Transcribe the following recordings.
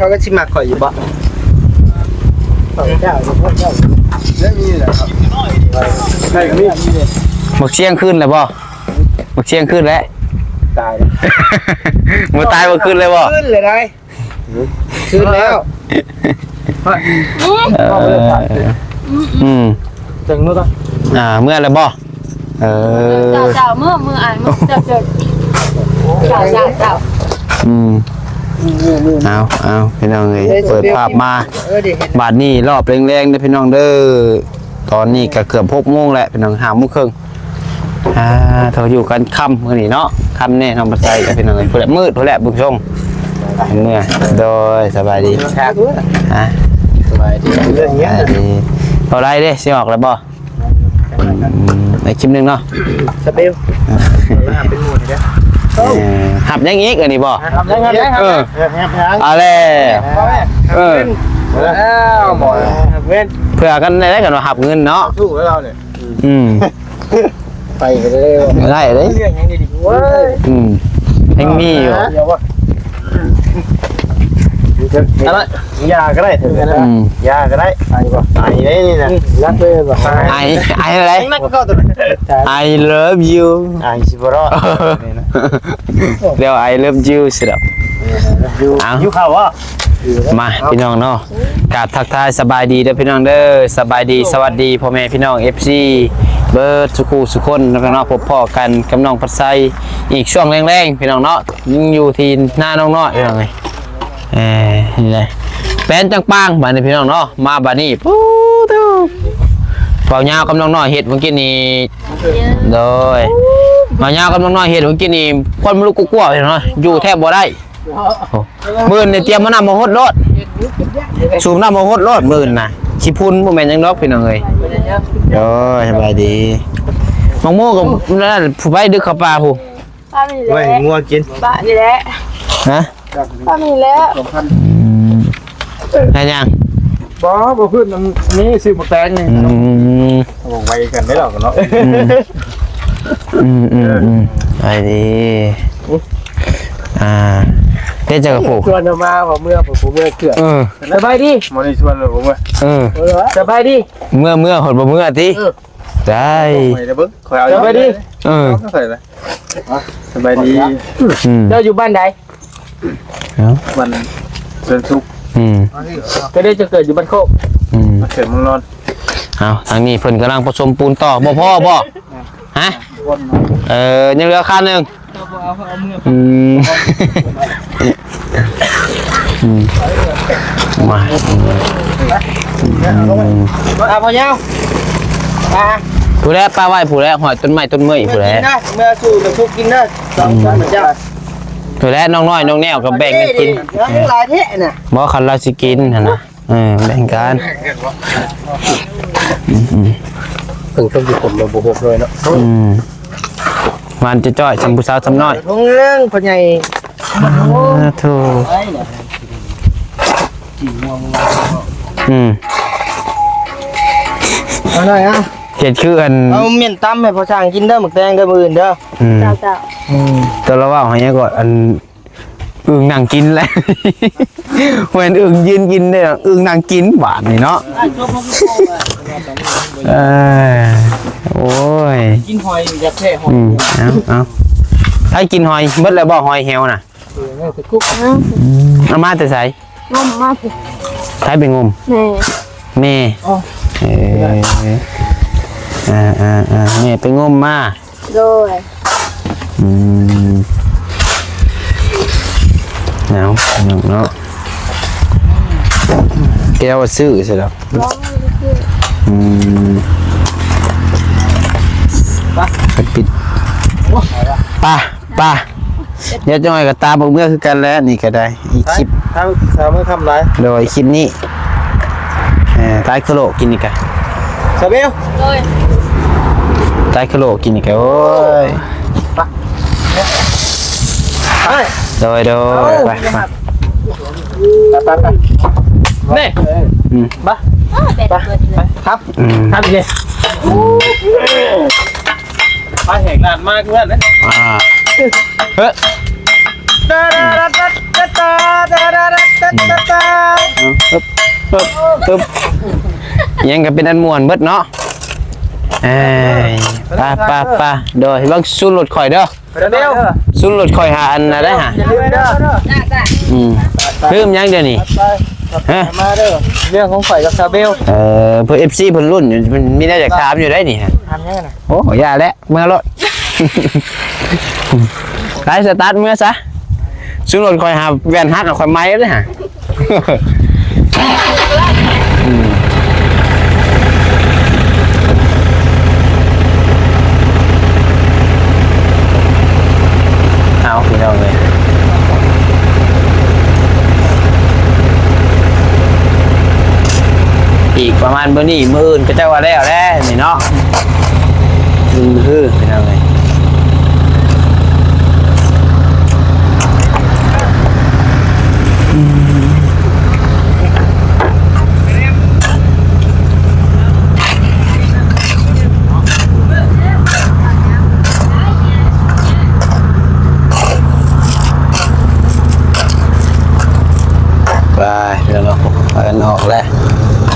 ເຂົາກໍຊິມັກຂ້ອຍຢູ່ບໍ່? ເຈົ້າ ເຈົ້າ ເຈົ້າ ໄດ້ມີແຫຼະ ໃຊ່ກໍມີ ບັກຊຽງຄືນແລ້ວບໍ່? ບັກຊຽງຄືນແລ້ວ ຕາຍແລ້ວ ບໍ່ຕາຍບໍ່ຄືນເລີຍບໍ່? ຄືນເລີຍໄດ໋ ຄືນແລ້ວ ເອີ ອືມ ອືມ ອືມ ອືມ ຈັ່ງເມືອ ອ່າ ເມືອແລ້ວບໍ່? ເອີ ເຈົ້າ ເຈົ້າ ເມືອ ເມືອ ອ້າຍ ເມືອ ເຈົ້າ ເຈົ້າ ເຈົ້າ ເຈົ້າ ອືມ ເອົາ ເອົາ ພີ່ນ້ອງເອີຍ ເປີດພາບມາ ບາດນີ້ລອບແລງໆເດີພີ່ນ້ອງເດີ ຕອນນີ້ກໍເກືອບຫົກໂມງແລ້ວພີ່ນ້ອງ ຫ້າໂມງເຄິ່ງ ອ່າ ເຮົາຢູ່ກັນຄ່ຳມື້ນີ້ເນາະ ຄ່ຳແນ່ນອນບໍ່ໃສ່ກັບພີ່ນ້ອງເອີຍ ພຸ້ນແຫຼະ ມືດພຸ້ນແຫຼະ ບຸນຊົງ ເມືອ ໂດຍ ສະບາຍດີ ຮະ ສະບາຍດີ ສະບາຍດີ ເອົາໄດ້ເດ້ ຊິອອກແລ້ວບໍ່? ອືມ ໃນຄລິບໜຶ່ງເນາະ ສະເປວ ເອີ ເປັນໝູ່ນີ້ເດີ ເອີ ຮັບຫຍັງອີກອັນນີ້ບໍ່? ຮັບຫຍັງ ຮັບຫຍັງ ເອີ ເອີ ຮັບຫຍັງ ເອົາແລ້ວ ເອີ ເອົາແລ້ວ ເອີ ເພິ່ອກັນໄດ້ກັນວ່າຮັບເງິນເນາະ ຖືກແລ້ວເຮົານີ້ ອືມ ໄປກໍໄດ້ ໄດ້ເດ້ ເລື່ອງຫຍັງດີໆ ເວີຍ ອືມ ຍັງມີຢູ່ ດຽວວ່າ ອືມ ຢ່າກໍໄດ້ ອືມ ຢ່າກໍໄດ້ ໄປບໍ່ ໄປໄດ້ນີ້ນະ ອືມ ລັກເລີຍບໍ່ ໄອ ໄອ ໄອ I love you ໄອຊິບໍ່ລອດ ດຽວ I love you ຊິດອກ ເອົາ ຫິວເຂົ້າບໍ່? ມາ ພີ່ນ້ອງເນາະ ກາບທັກທາຍສະບາຍດີເດີພີ່ນ້ອງເດີ ສະບາຍດີ ສະຫວັດດີພໍ່ແມ່ພີ່ນ້ອງ ເອັຟຊີ ເບິດສູ່ຄູ່ສູ່ຄົນເນາະ ພົບພໍ້ກັນກັບນ້ອງພັດໄຊ ອີກຊ່ວງແລງໆ ພີ່ນ້ອງເນາະ ຍັງຢູ່ທີ່ນານ້ອງນ້ອຍ ພີ່ນ້ອງເອີຍ ເອີ ນີ້ແຫຼະ ແປ້ນຈັງປາງ ບາດນີ້ພີ່ນ້ອງເນາະ ມາບາດນີ້ ປູ້ໂທ້ ເວົ້າຍາວກັບນ້ອງນ້ອຍເຮັດມື້ກີ້ນີ້ ໂດຍ ເວົ້າຍາວກັບນ້ອງນ້ອຍເຮັດມື້ກີ້ນີ້ ຄວັນມັນລຸກກົວໆ ເຫັນເນາະ ຢູ່ແທບບໍ່ໄດ້ ໂອ້ ມື້ອື່ນນີ້ຕຽມມານຳມາຫົດໂລດ ສູບນຳມາຫົດໂລດມື້ອື່ນນະ ຂີ້ຝຸ່ນບໍ່ແມ່ນຫຍັງດອກພີ່ນ້ອງເອີຍ ໂດຍ ສະບາຍດີ ໝາກໂມກັບນັ້ນ ຜູ້ໄປດຶກເຂົ້າປ່າພຸ້ນ ປ້າມີແຫຼະ ໄວ້ງົວກິນ ປ້າມີແຫຼະ ຮະ ປ້າມີແຫຼະ ອືມ ເຮັດຫຍັງ? ບໍ່ ບໍ່ພື້ນ ອັນນີ້ຊື້ໝາກແຕງນີ້ ອືມ ເອົາໄວ້ກັນໄດ້ດອກເນາະ ອືມ ອືມ ອືມ ອືມ ໄປດີ ອ່າ ເຮັດຈັງກະປູກ ຊວນເຮົາມາວ່າເມືອ ບໍ່ເມືອເທື່ອ ເອີ ສະບາຍດີ ບໍ່ໄດ້ຊວນເລີຍ ບໍ່ເມືອ ເອີ ສະບາຍດີ ເມືອ ເມືອ ຮອດບໍ່ເມືອຕິ ເອີ ໄດ້ ຂ້ອຍເບິ່ງ ຂ້ອຍເອົາ ສະບາຍດີ ເອີ ຂ້ອຍນະ ສະບາຍດີ ອືມ ເຈົ້າຢູ່ບ້ານໃດ? ເອົ້າ ບ້ານເຊີນສຸກ ອືມ ກໍໄດ້ຈະເກີດຢູ່ບ້ານໂຄກ ອືມ ມາເກີດເມືອງນອນ ເອົາ ທາງນີ້ເພິ່ນກຳລັງປະສົມປູນຕໍ່ ບໍ່ພໍບໍ່? ຮະ ເອີ ຍັງເຫຼືອຄານໜຶ່ງ ອືມ ອືມ ມາ ອືມ ເອົາພໍ່ຍາວ ມາ ຜູ້ແລະ ປະໄວ້ຜູ້ແລະ ຫ້ອຍຕົ້ນໄມ້ຕົ້ນເໝີຍຜູ້ແລະ ເມື່ອສູ່ແມ່ທຸກກິນເດີ ອືມ ເຈົ້າ ຜູ້ແລະ ນ້ອງນ້ອຍນ້ອງແນວກໍແບ່ງກັນກິນ ເອີ ຫຼາຍແທ້ນະ ບໍ່ ຄັນລາວຊິກິນຫັ້ນນະ ເອີ ແບ່ງກັນ ອືມ ເພິ່ນຕ້ອງຢູ່ຜົມບໍ່ຫົບເລີຍເນາະ ອືມ ຫວານຈ່ອຍໆ ສ່ຳຜູ້ສາວສ່ຳນ້ອຍ ທົ່ງເລື່ອງພໍ່ໃຫຍ່ ສາທຸ ອືມ ເອົາໜ້ອຍ ເອົາ ເຮັດຄືອັນ ເອົາມ້ຽນຕຳໃຫ້ພໍ່ຊ່າງກິນເດີ ໝາກແຕງເດີ ມື້ອື່ນເດີ ອືມ ເຈົ້າ ເຈົ້າ ອືມ ແຕ່ລະເວົ້າໃຫ້ຫຍັງກໍ ອັນ ອຶ່ງນັ່ງກິນແຫຼະ ແມ່ນອຶ່ງຢືນກິນເດ້ ອຶ່ງນັ່ງກິນບາດນີ້ເນາະ ເອີ ໂອ້ຍ ກິນຫອຍ ຢາກແທ້ຫອຍ ອືມ ເອົາ ເອົາ ໃຜກິນຫອຍ ເບິດແລ້ວບໍ່ ຫອຍແຫ້ວນະ? ເອີ ອືມ ເອົາມາແຕ່ໃສ? ງົມມາພຸ້ນ ໃຜໄປງົມ? ແມ່ ແມ່ ເອີ ອ່າໆໆ ແມ່ໄປງົມມາ ໂດຍ ອືມ ເອົາ ເນາະ ແກ້ວວ່າຊື້ໃຊ່ດອກ ບໍ່ ບໍ່ໄດ້ຊື້ ອືມ ໄປ ປິດ ໄປ ໄປ ດຽວຈັກໜ້ອຍກໍຕາມເມືອຄືກັນແຫຼະ ນີ້ກໍໄດ້ ອີກຄລິບ ທາງສາວເມືອງຄຳຫຼາຍ ໂດຍ ຄລິບນີ້ ເອີ ຕາຍໂຄໂລກິນນີ້ກະ ສາວເບວ ໂດຍ ຕາຍໂຄໂລກິນນີ້ກະ ໂອ້ຍ ໄປ ໂດຍ ໂດຍ ເອົາ ໄປ ໄປ ໄປ ໄປ ນີ້ ອືມ ໄປ ໄປ ໄປ ຄັບ ອືມ ຄັບນີ້ ອືມ ປາແຫກລາດມາເພື່ອນເດ້ ອ່າ ເອີ ອືມ ອືມ ອືມ ຫຍັງກໍເປັນອັນມ່ວນເບິດເນາະ. ເອີຍ ໄປ ໄປ ໄປ ໂດຍ ເບິ່ງສູນລົດຂ້ອຍເດີ ເດີ ສູນລົດຂ້ອຍຫາອັນນັ້ນໄດ້ຫາ ຢ່າລືມເດີ ອືມ ລືມຫຍັງດຽວນີ້ ໄປ ໄປ ຮະ ມາເດີ ເລື່ອງຂອງຂ້ອຍກັບຊາເບວ ເອີ ເພື່ອ ເອັຟຊີ ເພິ່ນລຸ້ນຢູ່ ມັນມີແນວຢາກຖາມຢູ່ໄດ໋ນີ້ ຖາມຫຍັງນະ ໂອ້ ຢ່າແຫຼະ ເມືອໂລດ ໄປ ສະຕາດເມືອຊະ ຊຸມລົດຂ້ອຍຫາແວ່ນຫັກ ຂ້ອຍໄໝເດ້ຫາ ອືມ ເອົາ ພີ່ນ້ອງເອີຍ ອີກປະມານມື້ນີ້ ມື້ອື່ນເຂົາເຈົ້າວ່າແລ້ວແຫຼະນີ້ເນາະ. ອືມ ຄື ພີ່ນ້ອງເອີຍ ອືມ ໄປ ພີ່ນ້ອງເນາະ ພາກັນອອກແລ້ວ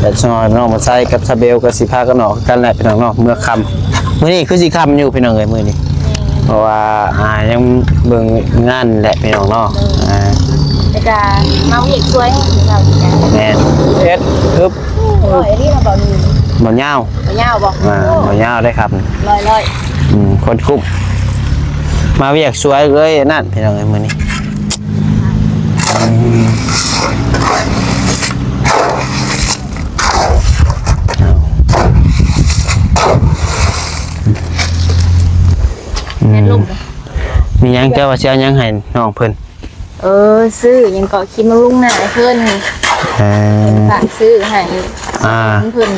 ແລ້ວຊະນ້ອຍນ້ອງມາໄຊກັບຊາເບວກໍຊິພາກັນອອກ ກັນແຫຼະ ພີ່ນ້ອງເນາະ ເມື່ອຄ່ຳ ມື້ນີ້ຄືຊິຄ່ຳຢູ່ ພີ່ນ້ອງເອີຍ ມື້ນີ້ ແມ່ນ ເພາະວ່າ ອ່າ ຍັງເບິ່ງງານແຫຼະ ພີ່ນ້ອງເນາະ ໂດຍ ອ່າ ແລ້ວກະມາວຽກຊ່ວຍເຮົາ ແມ່ນ ເຮັດ ຮຶບ ໂອ້ຍ ອັນນີ້ເຮົາເວົ້ານີ້ ບໍ່ຍາວ ບໍ່ຍາວບໍ່ ອ່າ ບໍ່ຍາວເດ້ຄັບ ຮ້ອຍໆ ອືມ ຄົນຄຸ້ມ ມາວຽກຊ່ວຍເລີຍ ອັນນັ້ນ ພີ່ນ້ອງເອີຍ ມື້ນີ້ ອືມ ແມ່ນລົມ ມີຫຍັງ ເຈົ້າວ່າຊິເອົາຫຍັງໃຫ້ນ້ອງເພິ່ນ? ເອີ ຊື້ຫຍັງເກາະ ຄຣີມບຳລຸງໜ້າໃຫ້ເພິ່ນ ເອີ ເພິ່ນຝາກຊື້ໃຫ້ ອ່າ ເພິ່ນ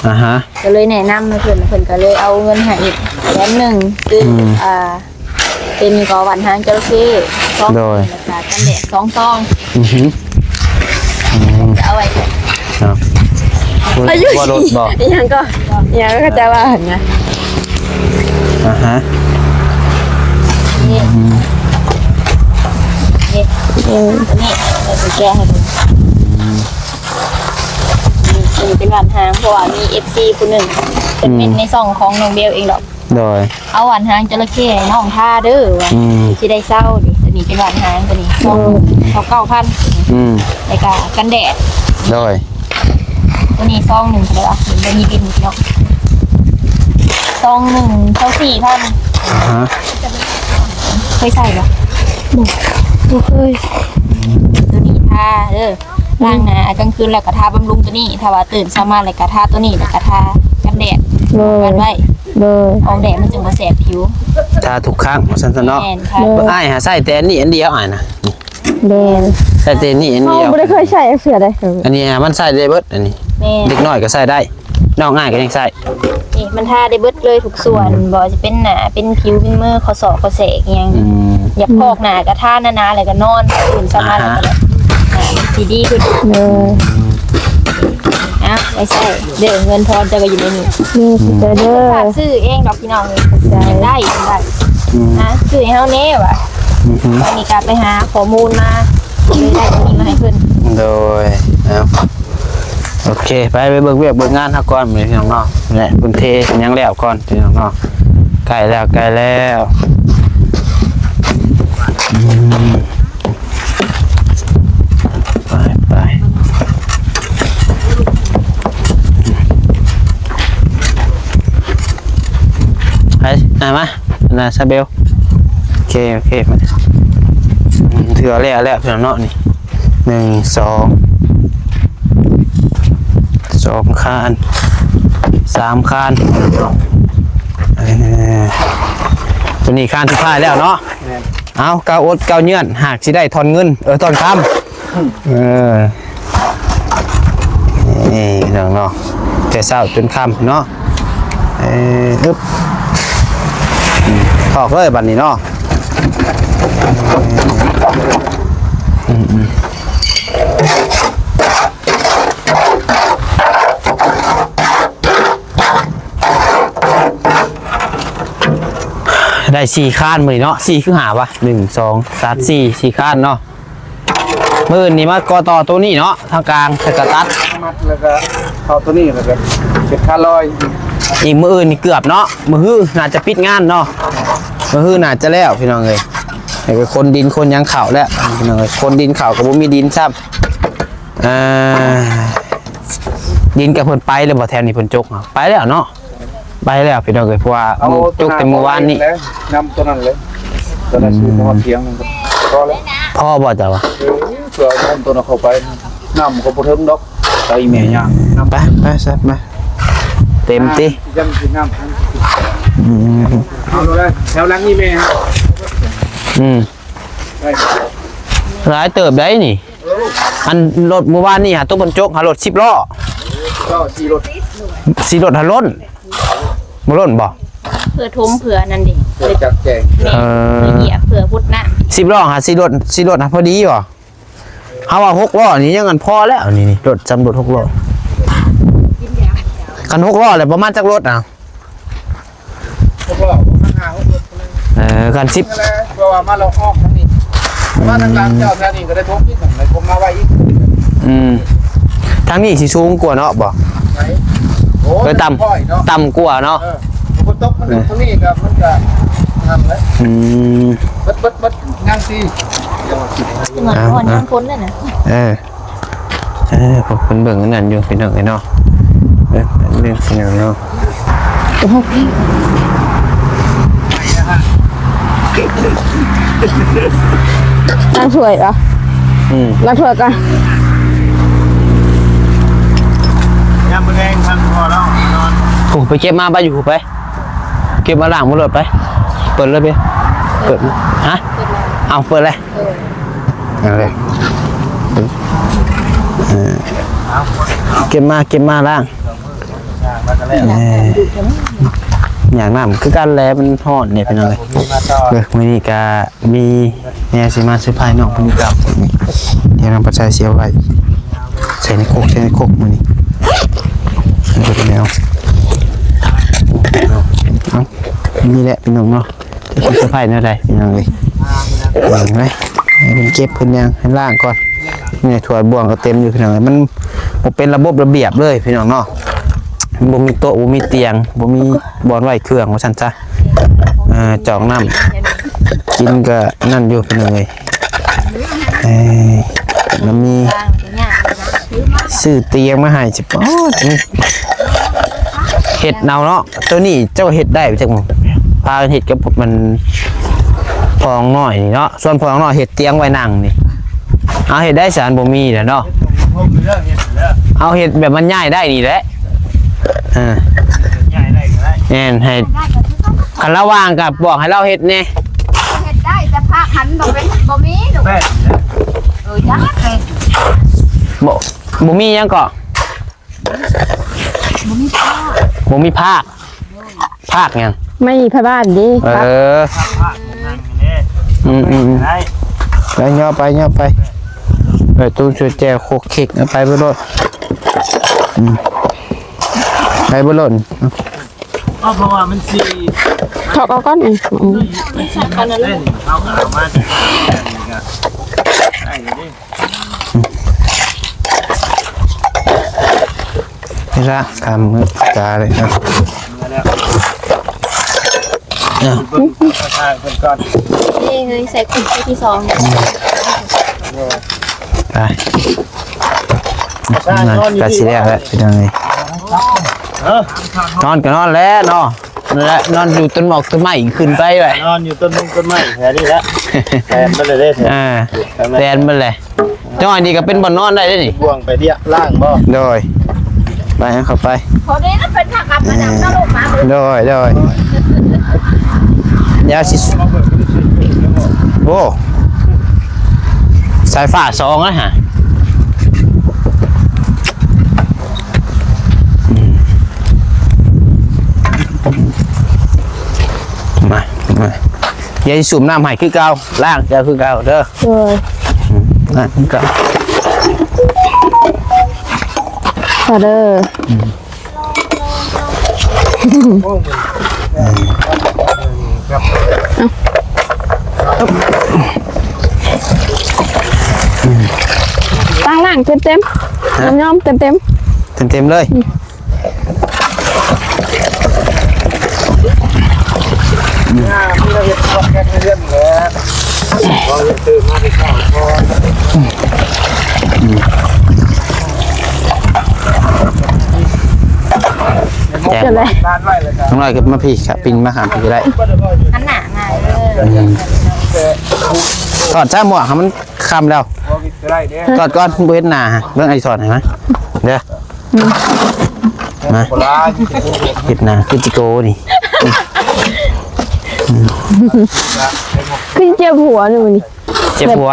ອ່າຮະ ກໍເລີຍແນະນຳໃຫ້ເພິ່ນ ເພິ່ນກໍເລີຍເອົາເງິນໃຫ້ອີກແສນໜຶ່ງ ຊື້ ອືມ ອ່າ ເປັນກໍຫວ່ານຫາງຈໍລະເຂ້ ໂດຍ ຊອງ ແລ້ວກໍກັນແດດສອງຊອງ ອືຮຶ ອືມ ຈະເອົາໄວ້ໃສ ເນາະ ບໍ່ລົດບໍ່ ອີຫຍັງກໍ ອີຫຍັງກໍຈະວ່າຫັ້ນນະ ອ່າຮະ ນີ້ ອືມ ນີ້ ເອີ ຕົວນີ້ ດຽວຊິແກະໃຫ້ເບິ່ງ ອືມ ນີ້ ນີ້ເປັນຫວ່ານຫາງ ເພາະວ່າມີເອັຟຊີຜູ້ໜຶ່ງ ເພິ່ນເມັ້ນ ອືມ ໃນຊ່ອງຂອງນ້ອງເບວເອງດອກ ໂດຍ ເອົາຫວ່ານຫາງຈໍລະເຂ້ໃຫ້ນ້ອງທາເດີວ່າ ອືມ ຊິໄດ້ເຊົາເດ ຕົວນີ້ເປັນຫວ່ານຫາງ ຕົວນີ້ ໂດຍ ຊອງເກົ້າພັນ ອືມ ແລ້ວກະກັນແດດ ໂດຍ ຕົວນີ້ຊອງໜຶ່ງເທົ່າໃດວະ ເຫັນບໍ່ມີບິນເນາະ ຊອງໜຶ່ງຊາວສີ່ພັນ ອ່າຮະ ເຄີຍໃຊ້ບໍ່? ບໍ່ ບໍ່ເຄີຍ ຕົວນີ້ທາເດີ ລ້າງໜ້າກາງຄືນແລ້ວກໍທາບຳລຸງຕົວນີ້ ຖ້າວ່າຕື່ນເຊົ້າມາແລ້ວກໍທາຕົວນີ້ ແລ້ວກໍທາກັນແດດ ໂດຍ ກັນໄວ້ ໂດຍ ອອກແດດມັນຈຶ່ງບໍ່ແສບຜິວ ທາທຸກຄັ້ງວ່າຊັ້ນຊະເນາະ ແມ່ນ ໂດຍ ອ້າຍຫາໃຊ້ແຕ່ອັນນີ້ອັນດຽວ ອ້າຍນະ ແມ່ນ ໃຊ້ແຕ່ນີ້ອັນດຽວ ບໍ່ໄດ້ເຄີຍໃຊ້ຈັກເທື່ອໃດ ອັນນີ້ມັນໃຊ້ໄດ້ເບິດ ອັນນີ້ ແມ່ນ ເດັກນ້ອຍກໍໃຊ້ໄດ້ ນ້ອງອ້າຍກໍຍັງໃຊ້ ນີ້ມັນທາໄດ້ເບິດເລີຍທຸກສ່ວນ ອືມ ບໍ່ວ່າຈະເປັນໜ້າ ເປັນຜິວ ເປັນມື ຂໍ້ສອກ ຂໍ້ແສກ ອີ່ຫຍັງ ອືມ ຢາກພອກໜ້າກໍທາໜາໆ ແລ້ວກໍນອນ ຕື່ນເຊົ້າມາແລ້ວກໍ ອ່າຮະ ໜ້າມັນຊິດີຂຶ້ນ ເອີ ເອົາໄວ້ໃຊ້ເດີ ເງິນທອນເຈົ້າກໍຢູ່ໃນນີ້ ນີ້ ຂອບໃຈເດີ ຝາກຊື້ເອງດອກ ພີ່ນ້ອງເອີຍ ຂອບໃຈ ຢາກໄດ້ ຢາກໄດ້ ອືມ ຫາຊື້ໃຫ້ເຮົາແດ່ວ່າ ອືຮຶ ອັນນີ້ກໍໄປຫາຂໍ້ມູນມາ ເລີຍໄດ້ອັນນີ້ມາໃຫ້ເພິ່ນ ໂດຍ ເອົາ ໂອເຄ ໄປ ໄປເບິ່ງວຽກເບິ່ງງານເຮົາກ່ອນ ພີ່ນ້ອງເນາະ ແລະ ເບິ່ງເທຫຍັງແລ້ວກ່ອນ ພີ່ນ້ອງເນາະ ໃກ້ແລ້ວ ໃກ້ແລ້ວ ອືມ ໄປ ໄປ ໄປ ນາມາ ນາຊາເບວ ໂອເຄ ໂອເຄ ມາ ອືມ ເທື່ອແລ້ວແລ້ວ ພີ່ນ້ອງເນາະ ນີ້ ໜຶ່ງ ສອງ ສອງຄານ ສາມຄານ ເອີ ຕົວນີ້ຄານສຸດທ້າຍແລ້ວເນາະ ແມ່ນ ເອົາ ກ້າວອົດກ້າວເຍືອນ ຫາກຊິໄດ້ທ່ອນເງິນ ເອີ ທ່ອນຄຳ ເອີ ນີ້ພີ່ນ້ອງເນາະ ແຕ່ເຊົ້າຈົນຄ່ຳເນາະ ເອີ ອຶບ ອືມ ຖອກເລີຍບັດນີ້ເນາະ ອືມ ອືມ ອືມ. ໄດ້ສີ່ຄານມື້ນີ້ເນາະ ສີ່ຄືຫ້າວະ ໜຶ່ງ ສອງ ສາມ ສີ່ ສີ່ຄານເນາະ. ມື້ອື່ນນີ້ມາກໍ່ຕໍ່ໂຕນີ້ເນາະ ທາງກາງ ແລ້ວກໍຕັດ ມັດ ແລ້ວກໍເຂົ້າໂຕນີ້ ແລ້ວກໍເຮັດຄານລອຍ. ອີກມື້ອື່ນນີ້ເກືອບເນາະ ມື້ຮືໜ້າຈະປິດງານເນາະ ມື້ຮືໜ້າຈະແລ້ວ ພີ່ນ້ອງເອີຍ. ໃຫ້ຄົນດິນຄົນຫຍັງເຂົ້າແລ້ວ ພີ່ນ້ອງເອີຍ ຄົນດິນເຂົ້າກໍບໍ່ມີດິນຊ້ຳ. ອ່າ ດິນກໍເພິ່ນໄປແລ້ວບໍ່ ແຖວນີ້ເພິ່ນຈົກເນາະ ໄປແລ້ວເນາະ ໄປແລ້ວ ພີ່ນ້ອງເອີຍ ເພາະວ່າ ເອົາ ຈົກແຕ່ມື້ວານນີ້ ນຳຕົວນັ້ນເລີຍ ຕົວນັ້ນ ອືມ ຊື້ຮອດທຽງ ພໍແລ້ວ ພໍບໍ່ເຈົ້າວ່າ ເອີ ເພື່ອເອົາຕົວນັ້ນເຂົ້າໄປ ນ້ຳກໍບໍ່ເຖິງດອກ ໄປແມ່ຍ່າງ ໄປ ໄປຊະ ໄປ ເຕັມຕິ ຍັງກິນນ້ຳ ອືມ ເອົາໂລດເລີຍ ແຖວຫຼັງນີ້ແມ່ ອືມ ໄປ ຫຼາຍເຕີບໃດນີ້. ອັນລົດມື້ວານນີ້ຫາ ໂຕເພິ່ນຈົກຫາລົດສິບລໍ້ ສິບລໍ້ ສີ່ລົດ ສີ່ລົດຫາລົ້ນ ບໍ່ລົ້ນບໍ່? ເພື່ອຖົມເພື່ອອັນນັ້ນເດ້ ເພື່ອຈັດແຈງ ເອີ ເພື່ອຢຽບ ເພື່ອຫົດນ້ຳ ສິບລໍ້ຫາສີ່ລົດ ສີ່ລົດຫາພໍດີບໍ່? ເຮົາວ່າຫົກລໍ້ນີ້ຍັງອັນພໍແລ້ວ ນີ້ ນີ້ລົດ ຈຳລົດຫົກລໍ້ ຄັນຫົກລໍ້ແລ້ວປະມານຈັກລົດນະ? ຫົກລໍ້ ປະມານຫ້າຫົກລົດ ເອີ ຄັນສິບ ເພາະວ່າມາລອກອອກທາງນີ້ ມາທາງຫຼັງເຈົ້າແຖວນີ້ກໍໄດ້ຖົມອີກ ໄດ້ຖົມມາໄວ້ອີກ ອືມ ທາງນີ້ຊິສູງກວ່າເນາະ ບໍ່ ໄປ ໂອ້ຍ ເອີ ຕ່ຳ ຄ່ອຍເນາະ ຕ່ຳກວ່າເນາະ ເອີ ຝົນຕົກມັນ ເອີ ທາງນີ້ກໍມັນກໍນັ້ນແຫຼະ ອືມ ເບິດໆໆ ຍັງຊິ ເອີ ເອີ ພວກເພິ່ນເບິ່ງອັນນັ້ນຢູ່ ພີ່ນ້ອງເອີຍເນາະ ເບິ່ງເລື່ອງເປັນຫຍັງເນາະ ລ້າງຖ້ວຍເນາະ ອືມ ລ້າງຖ້ວຍກ່ອນ ຍາມມື້ແລງ ພັກຜ່ອນເນາະ ນອນ ໂອ້ ໄປເກັບມາ ໄປຢູ່ໄປ ເກັບມາລ້າງໝົດໂລດໄປ ເປີດເລີຍເບ ເປີດ ຮະ ເອົາ ເປີດເລີຍ ເອີ ເອົາເລີຍ ເອີ ເກັບມາ ເກັບມາລ້າງ ເອີ ຢາກນ້ຳຄືກັນແຫຼະ ມັນຮ້ອນເດ້ ພີ່ນ້ອງເອີຍ ເອີ ມື້ນີ້ກະ ມີແນວຊິມາເຊີໄພນ້ອງເພິ່ນກັບ ດຽວນ້ອງປະໄຊຊິເອົາໄວ້ໃສ່ໃນຄົກ ໃສ່ໃນຄົກມື້ນີ້ ເບິ່ງແນວ ເອົ້າ ນີ້ແຫຼະພີ່ນ້ອງເນາະ ຊິເຊີໄພແນວໃດພີ່ນ້ອງເອີຍ ເບິ່ງໄວ້ ໃຫ້ເພິ່ນເກັບເພິ່ນຫຍັງ ໃຫ້ລ້າງກ່ອນ ນີ້ຖ້ວຍບ່ວງກໍເຕັມຢູ່ພີ່ນ້ອງເອີຍ ມັນບໍ່ເປັນລະບົບລະບຽບເລີຍພີ່ນ້ອງເນາະ ບໍ່ມີໂຕະ ບໍ່ມີຕຽງ ບໍ່ມີບ່ອນໄວ້ເຄື່ອງວ່າຊັ້ນຊະ ເອີ ຈອກນ້ຳກິນກໍນັ້ນຢູ່ພີ່ນ້ອງເອີຍ ເອີ ກໍມີຊື້ຕຽງມາໃຫ້ ໂອ້ ເຮັດເອົາເນາະ ໂຕນີ້ເຈົ້າເຮັດໄດ້ຈັກ ພາກັນເຮັດກັບມັນ ພໍ່ນ້ອງນ້ອຍນີ້ເນາະ ສ່ວນພໍ່ນ້ອງນ້ອຍເຮັດຕຽງໄວ້ນັ່ງນີ້ ເອົາເຮັດໄດ້ຊັ້ນ ບໍ່ມີແຫຼະເນາະ ເອົາເຮັດແບບມັນຍ້າຍໄດ້ນີ້ແຫຼະ ເອີ ຍ້າຍໄດ້ກໍໄດ້ ແມ່ນ ໃຫ້ ຄັນລາວວ່າງກໍບອກໃຫ້ລາວເຮັດແດ່ ເຮັດໄດ້ ແຕ່ພາກຫັ້ນບໍ່ເປັນ ບໍ່ມີລູກ ແມ່ນແຫຼະ ເອີ ຢາກເປັນ ບໍ່ ບໍ່ມີຫຍັງເກາະ ບໍ່ມີພາກ ບໍ່ມີພາກ ພາກຫຍັງ? ໄມ້ພະບ້ານເດ້ ເອີ ພາກ ພາກ ພາກນັ້ນເດ້ ອືມໆໆ ໄດ້ ໄປຍໍໄປຍໍໄປ ເອີ ຕູ້ຊ່ວຍແຈວໂຄກເຄັກ ເອົາໄປເບິດໂລດ ອືມ ໄປເບິດໂລດ ເອົາ ເພາະວ່າມັນຊິ ຖອກເອົາກ່ອນ ອືມ ເອີ ເອົາ ເອົາມາ ໄດ້ເດ້. ນີ້ລະ ກຳມືຕາເລີຍນະ ເອີ ເອີ ໃສ່ຄຸນທີ່ສອງ ໄປ ນອນ ກະຊິແລ້ວແຫຼະ ພີ່ນ້ອງເອີຍ ເອີ ນອນກໍນອນແລ້ວເນາະ ນັ້ນແຫຼະ ນອນຢູ່ຕົ້ນໝອກຕົ້ນໄມ້ ຂຶ້ນໄປແຫຼະ ນອນຢູ່ຕົ້ນມົງຕົ້ນໄມ້ແຖວນີ້ແຫຼະ ແລ່ນໄປເລີຍເດ້ ເອີ ແລ່ນໄປເລີຍ ຈັກໜ້ອຍນີ້ກໍເປັນບ່ອນນອນໄດ້ເດ້ນີ້ ບ່ວງໄປເດຍລ້າງບໍ່ ໂດຍ ໄປເຂົ້າໄປ ພໍດີນະ ເປັນພາກັບມານຳຕະຫຼົກມາ ໂດຍ ໂດຍ ດຽວຊິ ໂອ້ ສາຍຟ້າສອງນະຫະ ມາ ມາ ດຽວຊິສູບນ້ຳໃຫ້ຄືເກົ່າ ລ້າງແຈວຄືເກົ່າເດີ ໂດຍ ອືມ ລ້າງຄືເກົ່າ ຂໍເດີ ອືມ ໂອ້ ເປັນ ຕັ້ງລ່າງເຕັມໆ ຮະ? ຍອມໆ ເຕັມໆ ເຕັມໆເລີຍ. ອືມ ແຈມ ເປັນໄດ? ນ້ອງນ້ອຍຂຶ້ນມາພີ້ ຂາປີ້ງມາຂ້າງພີ້ກໍໄດ້ ຫັນໜ້າມາ ເອີ ອືມ ຖອດຊະໝວກໃຫ້ມັນ ຄ່ຳແລ້ວ ຖອດກ່ອນ ບໍ່ເຫັນໜ້າ ເບິ່ງໄອ້ສອນໃຫ້ມາເດີ ມາ ເຮັດໜ້າຄືຈິໂກນີ້ ຄືເຈັບຫົວນີ້ມື້ນີ້ ເຈັບຫົວ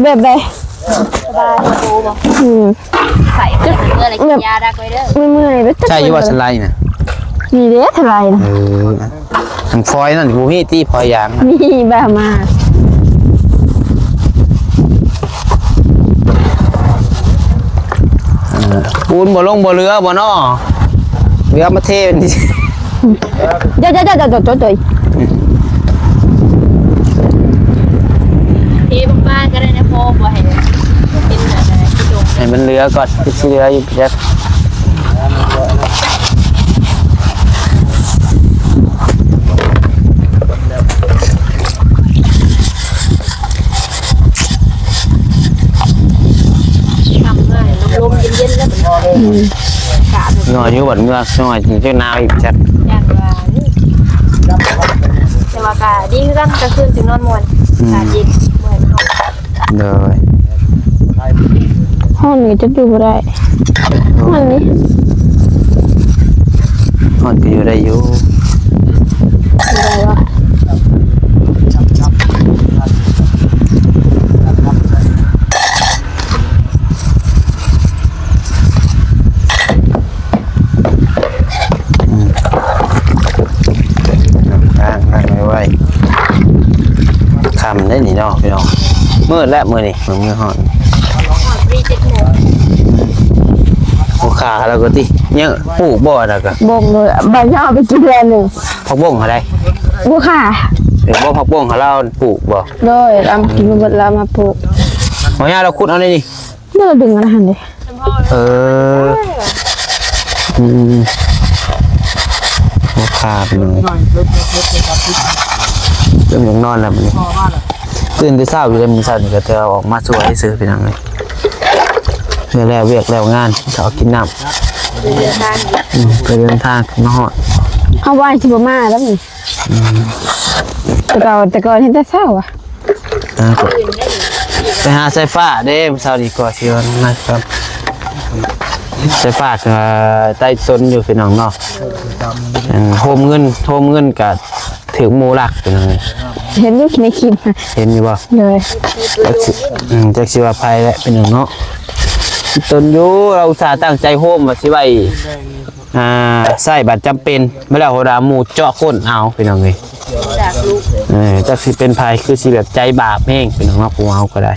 ແບບໃດ? ສະບາຍດີບໍ່? ອືມ ໃສ່ເມື່ອຍ ເມື່ອຍ ກິນຢາດັກໄວ້ເດີ ເມື່ອຍໆ ໃສ່ຢູ່ວ່າສະໄລນະ ນີ້ເດ້ສະໄລນະ ເອີ ອັນຟອຍນັ້ນບໍ່ມີຕິ ຟອຍຢາງນະ ມີບາມາ ເອີ ປູນບໍ່ລົງບໍ່ເຫຼືອບໍ່ນໍ ເຫຼືອມາເທນີ້ ເດີໆໆໆ ເທບາງໆກໍໄດ້ນະ ພໍບໍ່ໃຫ້ເປັນອັນນັ້ນ ໃຫ້ມັນເຫຼືອກ່ອນ ຄືຊິເຫຼືອຢູ່ຈັກ ຄ່ຳມາລົມໆ ເຢັນໆ ແລ້ວບັດນີ້ ອືມ ອາກາດ ນ້ອຍຢູ່ບັດເມືອ ນ້ອຍຈຶ່ງຈະໜາວອີກຈັກ ຢ້ານວ່າ ແຕ່ວ່າກໍດີຄືກັນ ກາງຄືນຈຶ່ງນອນມ່ວນ ອືມ ອາກາດເຢັນ ບໍ່ໃຫ້ມັນຮ້ອນ ໂດຍ ຮ້ອນນີ້ຈະຢູ່ບໍ່ໄດ້ ຮ້ອນນີ້ ຮ້ອນກໍຢູ່ໄດ້ຢູ່ ຢູ່ໄດ້ບໍ່? ອືມ ລ້າງ ລ້າງໄວໆ ຄ່ຳໄດ໋ນີ້ເນາະພີ່ນ້ອງ ມືດແລ້ວມື້ນີ້ ມື້ຮອດ ຮອດພໍດີເຈັດໂມງ ໂອ້ ຂາລາວກໍຕິ ຍັງປູກບໍ່ອັນນັ້ນກະ ບົງເລີຍ ໃບຍາວໄປກິນແລ້ວໜຶ່ງ ຜັກບົ້ງຫັ້ນໃດ ບໍ່ຄ່າ ເອີ ບໍ່ ຜັກບົ້ງຫັ້ນລາວປູກບໍ່ ໂດຍ ລາວກິນບໍ່ເບິດ ລາວມາປູກ ບໍ່ຍາວ ລາວຂຸດເອົາໃນນີ້ ແລ້ວລາວດຶງອັນນັ້ນຫັ້ນເດ້ ເອີ ອືມ ບໍ່ຄ່າເປັນຫຍັງ ເລີ່ມຢາກນອນແລ້ວມື້ນີ້ ຕື່ນແຕ່ເຊົ້າຢູ່ເດ້ ມື້ເຊົ້ານີ້ກໍແຕ່ອອກມາຊ່ວຍຊື່ພີ່ນ້ອງເອີຍ ເຮັດແລ້ວວຽກແລ້ວງານ ເຂົ້າກິນນ້ຳ ອືມ ໄປເດີນທາງມາຮອດ ເຮົາວ່າຊິບໍ່ມາແລ້ວນີ້ ອືມ ແຕ່ເກົ່າ ແຕ່ກ່ອນເຮັດແຕ່ເຊົ້າອະ ອ່າ ໄປຫາສາຍຟ້າເດ້ ມື້ເຊົ້ານີ້ກໍຊິວ່າມາກ່ອນ ສາຍຟ້າກໍໄຕ້ສົນຢູ່ພີ່ນ້ອງເນາະ ເອີ ໂຮມເງິນ ໂຮມເງິນກໍຖືກໝູ່ລັກພີ່ນ້ອງ ເຫັນຢູ່ໃນຄລິບ ເຫັນຢູ່ບໍ່ ໂດຍ ຈັກຊິ ອືມ ຈັກຊິວ່າໃຜແຫຼະພີ່ນ້ອງເນາະ ຕົນຢູ່ ລາວອຸດສ່າຕັ້ງໃຈໂຮມວ່າຊິໄວ້ ອ່າ ໃຊ້ບັດຈຳເປັນ ມາແລ້ວໂຫດາໝູ່ເຈາະກົ້ນເອົາພີ່ນ້ອງເອີຍ ເອີ ຈັກຊິເປັນໃຜ ຄືຊິແບບໃຈບາບແຮງພີ່ນ້ອງເນາະ ຜູ້ເຮົາກໍໄດ້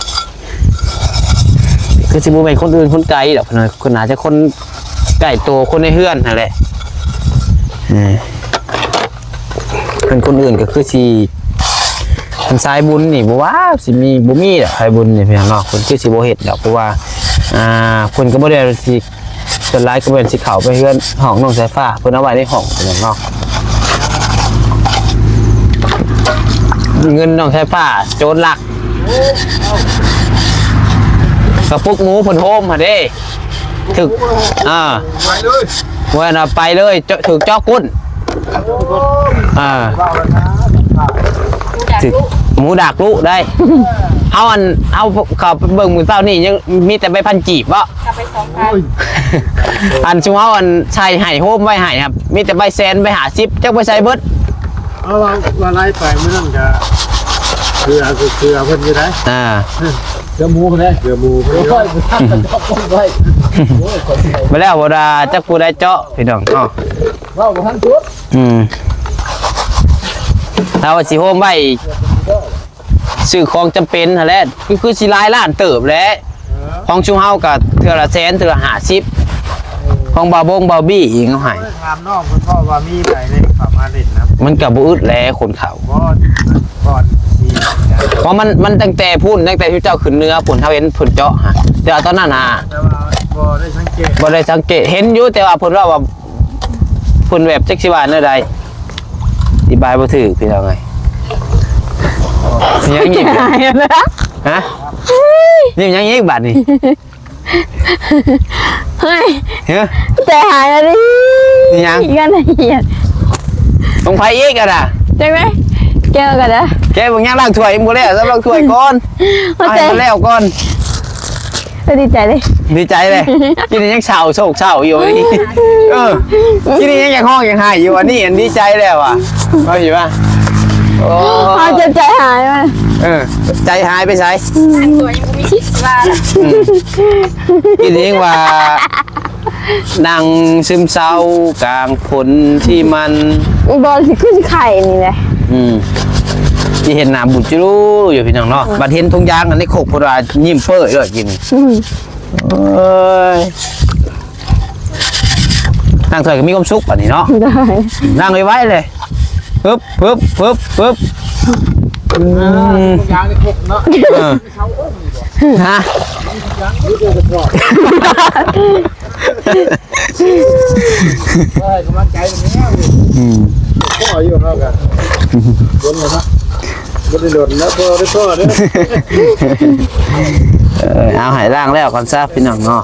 ຄືຊິບໍ່ແມ່ນຄົນອື່ນຄົນໄກດອກພີ່ນ້ອງ ຄືໜ້າຈະຄົນໃກ້ໂຕ ຄົນໃນເຮືອນຫັ້ນແຫຼະ ເອີ ຄັນຄົນອື່ນກໍຄືຊິ ຄັນສາຍບຸນນີ້ບໍ່ວ່າຊິມີ ບໍ່ມີດອກສາຍບຸນນີ້ພີ່ນ້ອງເນາະ ເພິ່ນຄືຊິບໍ່ເຮັດດອກ ເພາະວ່າ ອ່າ ເພິ່ນກໍບໍ່ໄດ້ຊິ ສ່ວນຫຼາຍກໍແມ່ນຊິເຂົ້າໄປເຮືອນຫ້ອງນ້ອງສາຍຟ້າ ເພິ່ນເອົາໄວ້ໃນຫ້ອງເນາະ ເງິນນ້ອງສາຍຟ້າໂຈນລັກ ກະປຸກໝູເພິ່ນໂຮມຫັ້ນເດ້ ຖືກ ອ່າ ໄປເລີຍ ວ່ານະ ໄປເລີຍ ເຈາະ ຖືກເຈາະກົ້ນ ອ່າ ຖືກໝູດັກລຸໄດ໋ ເຮົາອັນ ເຮົາເຂົ້າໄປເບິ່ງມື້ເຊົ້ານີ້ ຍັງມີແຕ່ໃບພັນກີບເບາະ ກັບໄປສອງພັນ ອັນຊຸມເຮົາອັນໃສ່ໃຫ້ໂຮມໄວ້ໃຫ້ຫັ້ນ ມີແຕ່ໃບແສນໃບຫ້າສິບ ຈັກໄປໃສເບິດ ເອົາວ່າ ວ່າໄລ່ໄປມື້ນັ້ນກະເຄືອ ເຄືອເພິ່ນຢູ່ໄດ໋ ອ່າ ເຄືອໝູເດ້ ເຄືອໝູເພິ່ນ ໂອ້ຍ ມາແລ້ວບໍ່ດາ ຈັກຜູ້ໃດເຈາະພີ່ນ້ອງເນາະ ເວົ້າບໍ່ທັນສຸດ ອືມ ລາວວ່າຊິໂຮມໄວ້ ຊື້ຂອງຈຳເປັນຫັ້ນແຫຼະ ຄື ຄືຊິຫຼາຍລ້ານເຕີບແຫຼະ ເອີ ຂອງຊຸມເຮົາກໍເທື່ອລະແສນ ເທື່ອລະຫ້າສິບ ເອີ ຂອງບ່າວບົງບ່າວບີ້ອີກເຮົາໃຫ້ ເອີ ຖາມນ້ອງເພິ່ນເວົ້າວ່າມີໃຜໄດ້ເຂົ້າມາຫຼິ້ນນຳ ມັນກໍບໍ່ອຶດແຫຼະ ຄົນເຂົາ ບໍ່ ກ່ອນຊິ ເພາະມັນ ມັນຕັ້ງແຕ່ພຸ້ນ ຕັ້ງແຕ່ເຈົ້າຂຶ້ນເໜືອພຸ້ນ ເຮົາເຫັນເພິ່ນເຈາະຫັ້ນ ແຕ່ວ່າຕອນນັ້ນຫາ ແຕ່ວ່າບໍ່ໄດ້ສັງເກດ ບໍ່ໄດ້ສັງເກດ ເຫັນຢູ່ ແຕ່ວ່າເພິ່ນເວົ້າວ່າ ເພິ່ນແບບຈັກຊິວ່າແນວໃດ ອະທິບາຍບໍ່ຖືກ ພີ່ນ້ອງເອີຍ. ຫຍັງອີກ? ຮະ? ນີ້ຫຍັງອີກບາດນີ້? ເຮີ້ຍ ຮະ? ໃຈຫາຍແລ້ວນີ້ ຫຍັງ? ກັນເຫດ ຂອງໃຜອີກຫັ້ນນະ? ຈັກແມ່ນ ແກະເອົາກັນນະ ແກະເບິ່ງ ຍັງລ້າງຖ້ວຍຍັງບໍ່ແລ້ວ ຕ້ອງລ້າງຖ້ວຍກ່ອນ ເອົາໃຫ້ມັນແລ້ວກ່ອນ. ເອີ ດີໃຈເດ້ ດີໃຈເດ້ ກິນຍັງເສົ້າໂສກເສົ້າຢູ່ນີ້ ເອີ ກິນຍັງຢາກຮ້ອງຢາກໄຫ້ຢູ່ ອັນນີ້ອັນດີໃຈແລ້ວອະ ເອົາຢູ່ວ່າ ໂອ້ ເຮົາຈະໃຈຫາຍວ່າ ເອີ ໃຈຫາຍໄປໃສ? ອືມ ກິນຍັງວ່າ ນັ່ງຊຶມເສົ້າກາງຝົນທີ່ມັນ ບໍ່ຊິຄືຊິໄຂ້ນີ້ແຫຼະ ອືມ ຊິເຫັນໜ້າບຸດຈຸລູຢູ່ ພີ່ນ້ອງເນາະ ບັດເຫັນຖົງຢາງອັນໃນຄົກ ເພິ່ນວ່າຍິ້ມເປີ້ຍເລີຍກິນ ອືມ ເອີຍ ນັ່ງເທື່ອກໍມີຄວາມສຸກບັດນີ້ເນາະ ນັ່ງໄວໆເລີຍ ປຶບ ປຶບ ປຶບ ປຶບ ອືມ ຢາງໃນຄົກເນາະ ເອີ ຮະ? ເອີ ໃຫ້ກຳລັງໃຈເພິ່ນແດ່ ອືມ ພໍຢູ່ເຮົາກໍດົນແລ້ວເນາະ ບໍ່ໄດ້ດົນນະ ພໍໄດ້ພໍເດີ ເອີ ເອົາໃຫ້ລ້າງແລ້ວກ່ອນຊະ ພີ່ນ້ອງເນາະ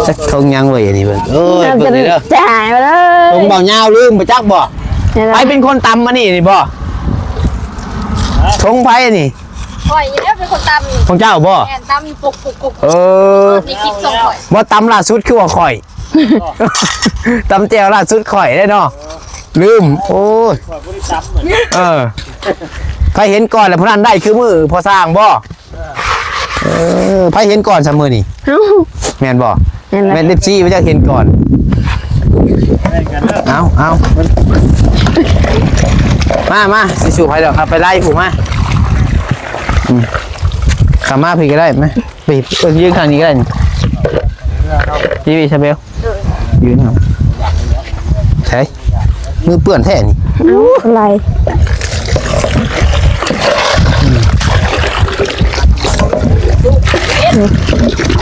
ຈັກຖົງຫຍັງເວີ້ຍອັນນີ້ເບິ່ງ ເອີຍ ເບິ່ງນີ້ເດີ ຈະຫາຍມາເລີຍ ຖົງເບົາຍາວລືມບໍ່ຈັກບໍ່? ໃຜເປັນຄົນຕຳອັນນີ້ນີ້ບໍ່? ຖົງໃຜອັນນີ້? ຂ້ອຍນີ້ແຫຼະເປັນຄົນຕຳນີ້ ຂອງເຈົ້າບໍ່? ແມ່ນ ຕຳນີ້ປຸກໆໆ ເອີ ນີ້ຄລິບສົ່ງຂ້ອຍ ບໍ່ ຕຳລ່າສຸດຄືວ່າຂ້ອຍ ຕຳແຈ່ວລ່າສຸດຂ້ອຍເດ້ເນາະ ລືມ ໂອ້ຍ ຂ້ອຍບໍ່ໄດ້ຕຳ ເອີ ໃຜເຫັນກ່ອນລະຜູ້ນັ້ນໄດ້ຄືມື້ພໍ່ສ້າງບໍ່? ເອີ ໃຜເຫັນກ່ອນຊະມື້ນີ້? ເອົ້າ ແມ່ນບໍ່? ແມ່ນແຫຼະ ແມ່ນ ເອັຟຊີ ວ່າຢາກເຫັນກ່ອນ ເອົາ ເອົາ ມາ ມາ ຊິສູ້ໃຜດອກ ເອົາໄປໄລ່ຜູ້ມາ ອືມ ເຂົ້າມາພີ້ກໍໄດ້ ມາ ໄປ ເອີ ຢືນຂ້າງນີ້ກໍໄດ້ນີ້ ພີ້ ພີ້ ຊາເບວ ໂດຍ ຢືນເອົາ ໃສ ມືເປື້ອນແທ້ນີ້ ເອົ້າ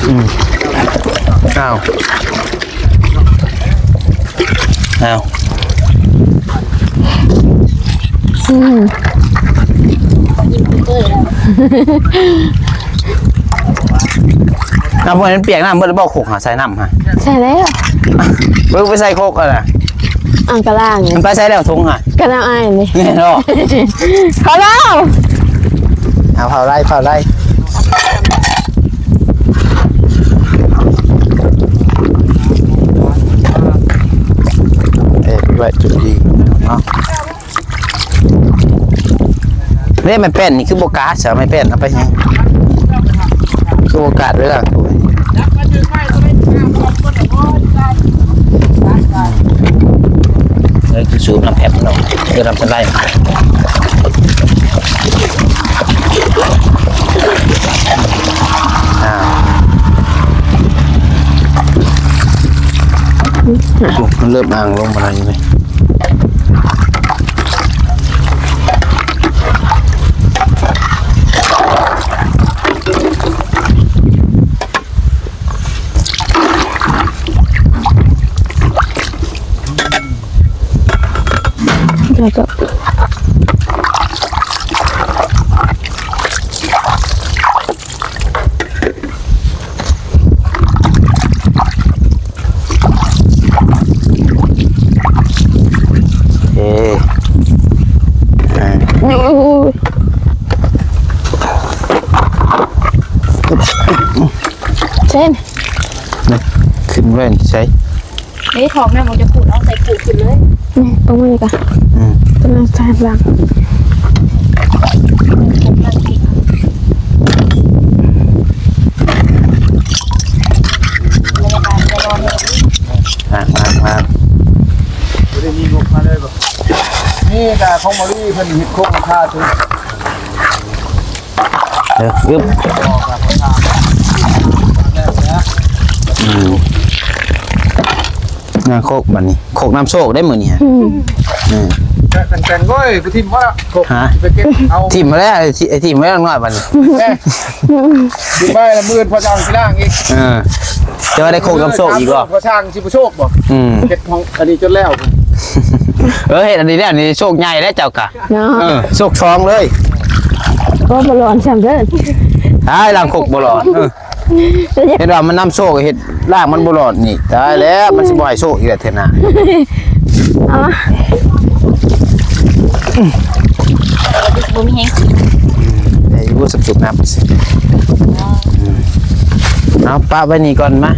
ອືມ ອ້າວ ອ້າວ ອືມ ເອົາ ບໍ່ໃຫ້ມັນປຽກນ້ຳເບິດແລ້ວບໍ່? ຄົກຫາໃສ່ນ້ຳຫາ ໃສ່ແລ້ວ ເບິ່ງໄປໃສ່ຄົກຫັ້ນນະ ອ່າງກະລ້າງ ມັນໄປໃສ່ແລ້ວຖົງຫາ ກະນ້ຳອ້າຍນີ້ ແນ່ເນາະ ເຜົາແລ້ວ ເອົາ ເຜົາໄລ່ ເຜົາໄລ່ ເອີ ໄວ້ຈຸດດີເນາະ. ເດ້ ໄມ້ແປ້ນນີ້ຄືບໍ່ກາດຊະ ໄມ້ແປ້ນເອົາໄປຫຍັງ ຄືບໍ່ກາດເວລາ ເອີ ຄືສູບນ້ຳແພັບເນາະ ເອີ ນ້ຳສະໄລ ອ່າ ໂອ້ ມັນເລີ່ມອ່າງລົງມາແລ້ວນີ້. ແລ້ວກໍ ເອີ ອ່າ ເຊັ່ນ ຂຶ້ນແວ່ນໃສ່ ນີ້ ຖອກນ້ຳອອກຈາກຂູດ ເອົາໃສ່ຂູດຂຶ້ນເລີຍ ນີ້ ເອົາມືນີ້ກະ ອືມ ກຳລັງສາດລ້າງ ມາ ມາ ມາ ບໍ່ໄດ້ມີງົບມາເລີຍບໍ່? ນີ້ກະຂອງມາລີເພິ່ນເຮັດໂຄງຫຼັງຄາຕົວ ເອີ ອຶບ ອືມ ນາໂຄກບັດນີ້ ໂຄກນ້ຳໂຊກໄດ້ມື້ນີ້ ອືມ ອືມ ແຕ່ງໆ ໂອ້ຍ ໄປຖິ້ມມາແລ້ວ ໂອ້ ຮະ ໄປເກັບເອົາ ຖິ້ມມາແລ້ວ ໄອ້ ໄອ້ຖິ້ມໄວ້ນ້ອຍບັດນີ້ ເອີ ຖິ້ມໄວ້ລະ ມື້ອື່ນພໍ່ຊ່າງຊິລ້າງອີກ ເອີ ຈະວ່າໄດ້ໂຄກນຳໂຊກອີກບໍ່? ພໍ່ຊ່າງຊິບໍ່ໂຊກບໍ່? ອືມ ເຮັດຫ້ອງອັນນີ້ຈົນແລ້ວ ເອີ ເຮັດອັນນີ້ແລ້ວນີ້ໂຊກໃຫຍ່ແລ້ວເຈົ້າກະ ເນາະ ເອີ ໂຊກສອງເລີຍ ກໍບໍ່ຫຼອນຊ້ຳເດີ ອ້າຍ ລ້າງໂຄກບໍ່ຫຼອນ ເອີ ເຮັດວ່າມັນນຳໂຊກ ເຮັດລ້າງມັນບໍ່ຫຼອດນີ້ ຕາຍແລ້ວ ມັນຊິບໍ່ໃຫ້ໂຊກອີກແລ້ວເທື່ອໜ້າ ເອົາມາ ບໍ່ມີແຮງກິນ ໄດ້ຢູ່ ສຸບໆ ນ້ຳ ເອົາປະໄວ້ນີ້ກ່ອນ ມາ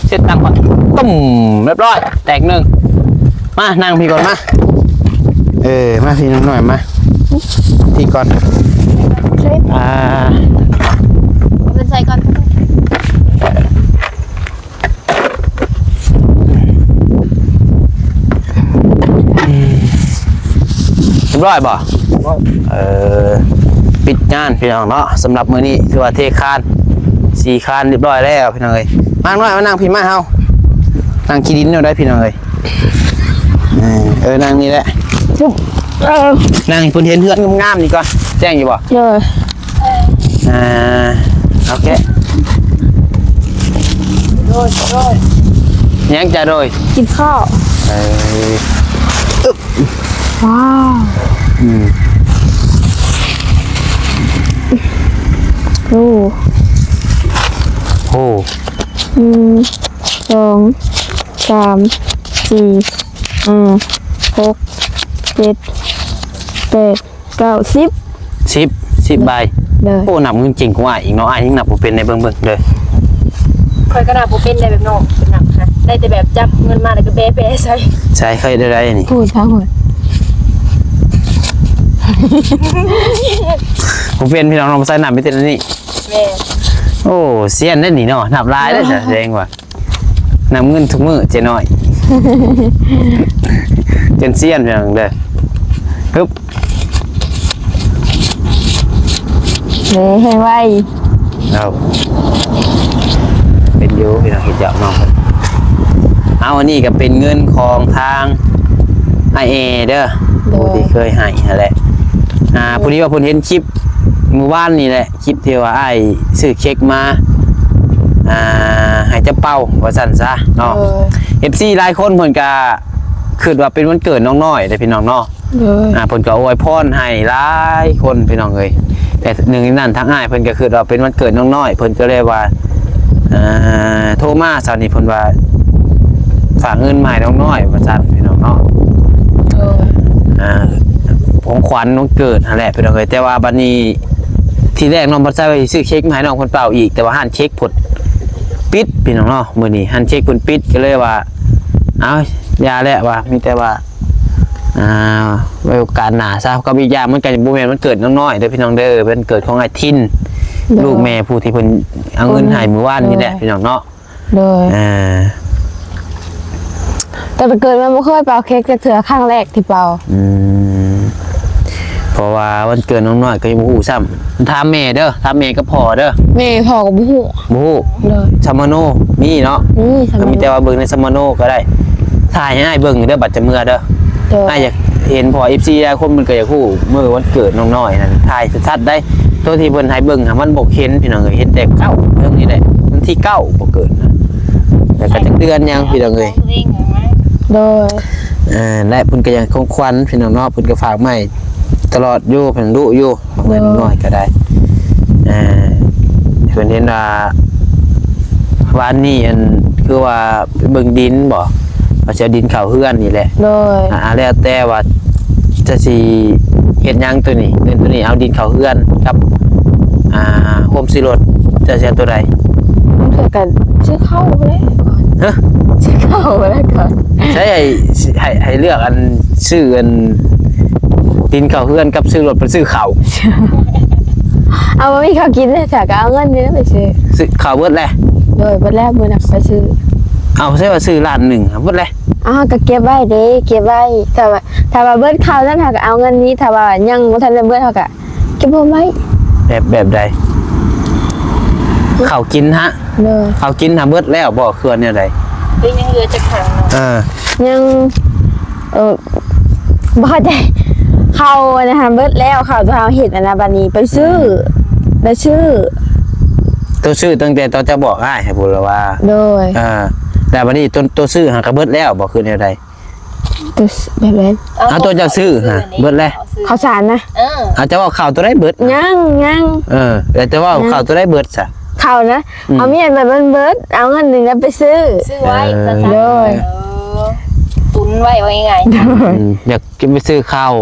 ເຊັດຕັ່ງກ່ອນ ຕຸ້ມ ຮຽບຮ້ອຍ ແຕກໜຶ່ງ ມານັ່ງພີ້ກ່ອນ ມາ ເອີ ມາພີ້ນ້ອງນ້ອຍ ມາ ພີ້ກ່ອນ ອ່າ ເອົາເພິ່ນໃສ່ກ່ອນ ຮຽບຮ້ອຍບໍ່? ຮຽບຮ້ອຍ ເອີ ປິດງານພີ່ນ້ອງເນາະ ສຳລັບມື້ນີ້ຖືວ່າເທຄານ ສີ່ຄານຮຽບຮ້ອຍແລ້ວພີ່ນ້ອງເອີຍ ມານ້ອຍ ມານັ່ງພີ້ ມາເຮົາ ນັ່ງຂີ້ດິນເອົາໄດ້ພີ່ນ້ອງເອີຍ ເອີ ເອີ ນັ່ງນີ້ແຫຼະ ເອີ ນັ່ງໃຫ້ເພິ່ນເຫັນເຮືອນງາມໆ ນີ້ກ່ອນ ແຈ້ງຢູ່ບໍ່? ໂດຍ ອ່າ ໂອເຄ ໂດຍ ໂດຍ ຫຍັງຈ້າ ໂດຍ ກິນເຂົ້າ ເອີ ອຶບ ວ້າວ ອືມ ໂອ້ ໂອ້ ໜຶ່ງ ສອງ ສາມ ສີ່ ຫ້າ ຫົກ ເຈັດ ແປດ ເກົ້າ ສິບ ສິບ ສິບໃບ ໂດຍ ໂອ້ ນັບເງິນເກັ່ງກວ່າອ້າຍອີກເນາະ ອ້າຍຍັງນັບບໍ່ເປັນເດ້ ເບິ່ງໆ ເດີ ຂ້ອຍກໍນັບບໍ່ເປັນໄດ໋ ແບບນ້ອງເປັນນັບນະ ໄດ້ແຕ່ແບບຈັບເງິນມາແລ້ວກໍແບໆໃສ່ ໃສ່ ຂ້ອຍໄດ້ໄດ໋ນີ້ ໂອ້ ທາງຫົວ ບໍ່ເປັນ ພີ່ນ້ອງ ນ້ອງໃສ່ນັບມີແຕ່ນີ້ ແມ່ນ ໂອ້ ຊຽນເດ້ນີ້ເນາະ ນັບຫຼາຍເດ້ ເອີ ສະແດງວ່າ ນຳເງິນທຸກມື້ເຈ້ນ້ອຍ ເປັນຊຽນພີ່ນ້ອງເດີ ຮຶບ ເດ້ ໃຫ້ໄວ ເອົາ ເປັນຢູ່ພີ່ນ້ອງ ເຮັດຢາກນ້ອງເພິ່ນ ເອົາ ອັນນີ້ກໍເປັນເງິນຂອງທາງອ້າຍແອເດີ ໂດຍ ຜູ້ທີ່ເຄີຍໃຫ້ຫັ້ນແຫຼະ ອ່າ ພໍດີວ່າເພິ່ນເຫັນຄລິບມື້ວານນີ້ແຫຼະ ຄລິບທີ່ວ່າອ້າຍຊື້ເຄັກມາ ອ່າ ໃຫ້ເຈົ້າເປົາວ່າຊັ້ນຊະເນາະ ໂດຍ ເອັຟຊີຫຼາຍຄົນເພິ່ນກະຄິດວ່າເປັນວັນເກີດນ້ອງນ້ອຍເດ້ພີ່ນ້ອງເນາະ ໂດຍ ອ່າ ເພິ່ນກະອວຍພອນໃຫ້ຫຼາຍຄົນພີ່ນ້ອງເອີຍ ແຕ່ໜຶ່ງໃນນັ້ນທາງອ້າຍເພິ່ນກະຄິດວ່າເປັນວັນເກີດນ້ອງນ້ອຍ ເພິ່ນກະເລີຍວ່າ ອ່າ ໂທມາເຊົ້ານີ້ເພິ່ນວ່າ ຝາກເງິນມາໃຫ້ນ້ອງນ້ອຍວ່າຊັ້ນພີ່ນ້ອງເນາະ ໂດຍ ອ່າ ຂອງຂວັນວັນເກີດຫັ້ນແຫຼະພີ່ນ້ອງເອີຍ ແຕ່ວ່າບັດນີ້ ທີແລກນ້ອງພັດໄຊວ່າຊິຊື້ເຄັກມາໃຫ້ນ້ອງເພິ່ນເປົ່າອີກ ແຕ່ວ່າຮ້ານເຄັກພຸ້ນປິດພີ່ນ້ອງເນາະ ມື້ນີ້ຮ້ານເຄັກເພິ່ນປິດ ກໍເລີຍວ່າ ເອົ້າ ຢ່າແຫຼະວ່າ ມີແຕ່ວ່າ ອ່າ ໄວ້ໂອກາດໜ້າຊະ ກັບອີກຢ່າງມັນກໍບໍ່ແມ່ນວັນເກີດນ້ອງນ້ອຍເດີພີ່ນ້ອງເດີ ວັນເກີດຂອງອ້າຍທິນ ໂດຍ ລູກແມ່ຜູ້ທີ່ເພິ່ນເອົາເງິນໃຫ້ມື້ວານນີ້ແຫຼະ ໂດຍ ພີ່ນ້ອງເນາະ ໂດຍ ອ່າ ຕັ້ງແຕ່ເກີດມາບໍ່ເຄີຍເປົ່າເຄັກຈັກເທື່ອ ຄັ້ງແລກທີ່ເປົ່າ ອືມ ເພາະວ່າວັນເກີດນ້ອງນ້ອຍກໍຍັງບໍ່ຮູ້ຊ້ຳ ຖາມແມ່ເດີ ຖາມແມ່ກັບພໍ່ເດີ ແມ່ພໍ່ກໍບໍ່ຮູ້ ບໍ່ຮູ້ ໂດຍ ສຳມະໂນມີເນາະ ມີ ສຳມະໂນ ມີແຕ່ວ່າເບິ່ງໃນສຳມະໂນກໍໄດ້ ຖ່າຍໃຫ້ອ້າຍເບິ່ງເດີ ບັດຈະເມືອເດີ ໂດຍ ອ້າຍຢາກເຫັນ ເພາະວ່າເອັຟຊີຫຼາຍຄົນເພິ່ນກໍຢາກຮູ້ມື້ວັນເກີດນ້ອງນ້ອຍນັ້ນ ຖ່າຍຊັດໆໄດ໋ ໂຕທີ່ເພິ່ນໃຫ້ເບິ່ງຫາມັນບໍ່ເຫັນພີ່ນ້ອງເອີຍ ເຫັນແຕ່ເກົ້າເລື່ອງນີ້ແຫຼະ ວັນທີເກົ້າບໍ່ເກີດນະ ແລ້ວກໍຈັກເດືອນຫຍັງພີ່ນ້ອງເອີຍ ໂດຍ ເອີ ແລະເພິ່ນກໍຍັງຂອງຂວັນພີ່ນ້ອງເນາະ ເພິ່ນກໍຝາກມາໃຫ້ຕະຫຼອດຢູ່ ເພິ່ນດຸຢູ່ ເພິ່ນນ້ອຍກໍໄດ້ ເອີ ເພິ່ນເຫັນວ່າ ວານນີ້ ອັນ ຄືວ່າໄປເບິ່ງດິນບໍ ວ່າຊິເອົາດິນເຂົ້າເຮືອນນີ້ແຫຼະ ໂດຍ ອ່າ ແລ້ວແຕ່ວ່າຈະຊິເຮັດຫຍັງໂຕນີ້ ເງິນໂຕນີ້ເອົາດິນເຂົ້າເຮືອນກັບ ອ່າ ໂຮມຊື້ລົດ ເຈົ້າຊິເອົາໂຕໃດ? ບາງເທື່ອກໍຊື້ເຂົ້າພຸ້ນແຫຼະ ຮະ? ຊື້ເຂົ້າພຸ້ນແຫຼະກ່ອນ ໃຊ້ໃຫ້ ໃຫ້ ໃຫ້ເລືອກ ອັນ ຊື້ ອັນ ດິນເຂົ້າເຮືອນກັບຊື້ລົດ ໄປຊື້ເຂົ້າ ເອົາ ບໍ່ມີເຂົ້າກິນເລີຍ ສະກໍເອົາເງິນນີ້ໄປຊື້ ຊື້ເຂົ້າເບິດແຫຼະ ໂດຍ ເບິດແລ້ວ ມື້ນັ້ນໄປຊື້ ເອົາ ໃຊ້ວ່າຊື້ລ້ານໜຶ່ງ ເບິດແຫຼະ ເອົາ ກໍເກັບໄວ້ເດ້ ເກັບໄວ້ ຖ້າວ່າ ຖ້າວ່າເບິດເຂົ້ານັ້ນ ເຮົາກໍເອົາເງິນນີ້ ຖ້າວ່າຍັງບໍ່ທັນໄດ້ເບິດ ເຮົາກໍ ເກັບໂຮມໄວ້ ແບບ ແບບໃດ? ເຂົ້າກິນຫະ? ໂດຍ ເຂົ້າກິນຫາເບິດແລ້ວບໍ່ ຄືວ່າແນວໃດ? ຍັງເຫຼືອຈັກຖັງເນາະ? ເອີ ຍັງ ເອີ ບໍ່ເຂົ້າໃຈ. ເຂົ້າອັນນັ້ນຫັ້ນເບິດແລ້ວ ເຂົ້າທີ່ເຮົາເຮັດອັນນັ້ນ ບາດນີ້ໄປຊື້ ໄປຊື້. ໂຕຊື້ຕັ້ງແຕ່ຕອນເຈົ້າບອກອ້າຍຫັ້ນພຸ້ນລະວ່າ? ໂດຍ. ເອີ ແລ້ວບາດນີ້ໂຕ ໂຕຊື້ຫັ້ນກໍເບິດແລ້ວບໍ່ ຄືແນວໃດ? ໂຕ ແບບໃດ? ເອົາ ໂຕເຈົ້າຊື້ຫັ້ນເບິດແລ້ວ? ເຂົ້າສານນະ? ເອີ ເອົາ ເຈົ້າວ່າເຂົ້າໂຕໃດເບິດ? ຍັງ ຍັງ. ເອີ ແລ້ວເຈົ້າວ່າເຂົ້າໂຕໃດເບິດຊະ? ເຂົ້ານະ ອືມ ເອົາເມຍແບບມັນເບິດ ເອົາເງິນນີ້ນະໄປຊື້ ຊື້ໄວ້ ເອີ ຊັ້ນໆ. ໂດຍ. ເອີ ຕຸນໄວ້ ວ່າງ່າຍໆ. ອືມ ຢາກເກັບໄປຊື້ເຂົ້າ.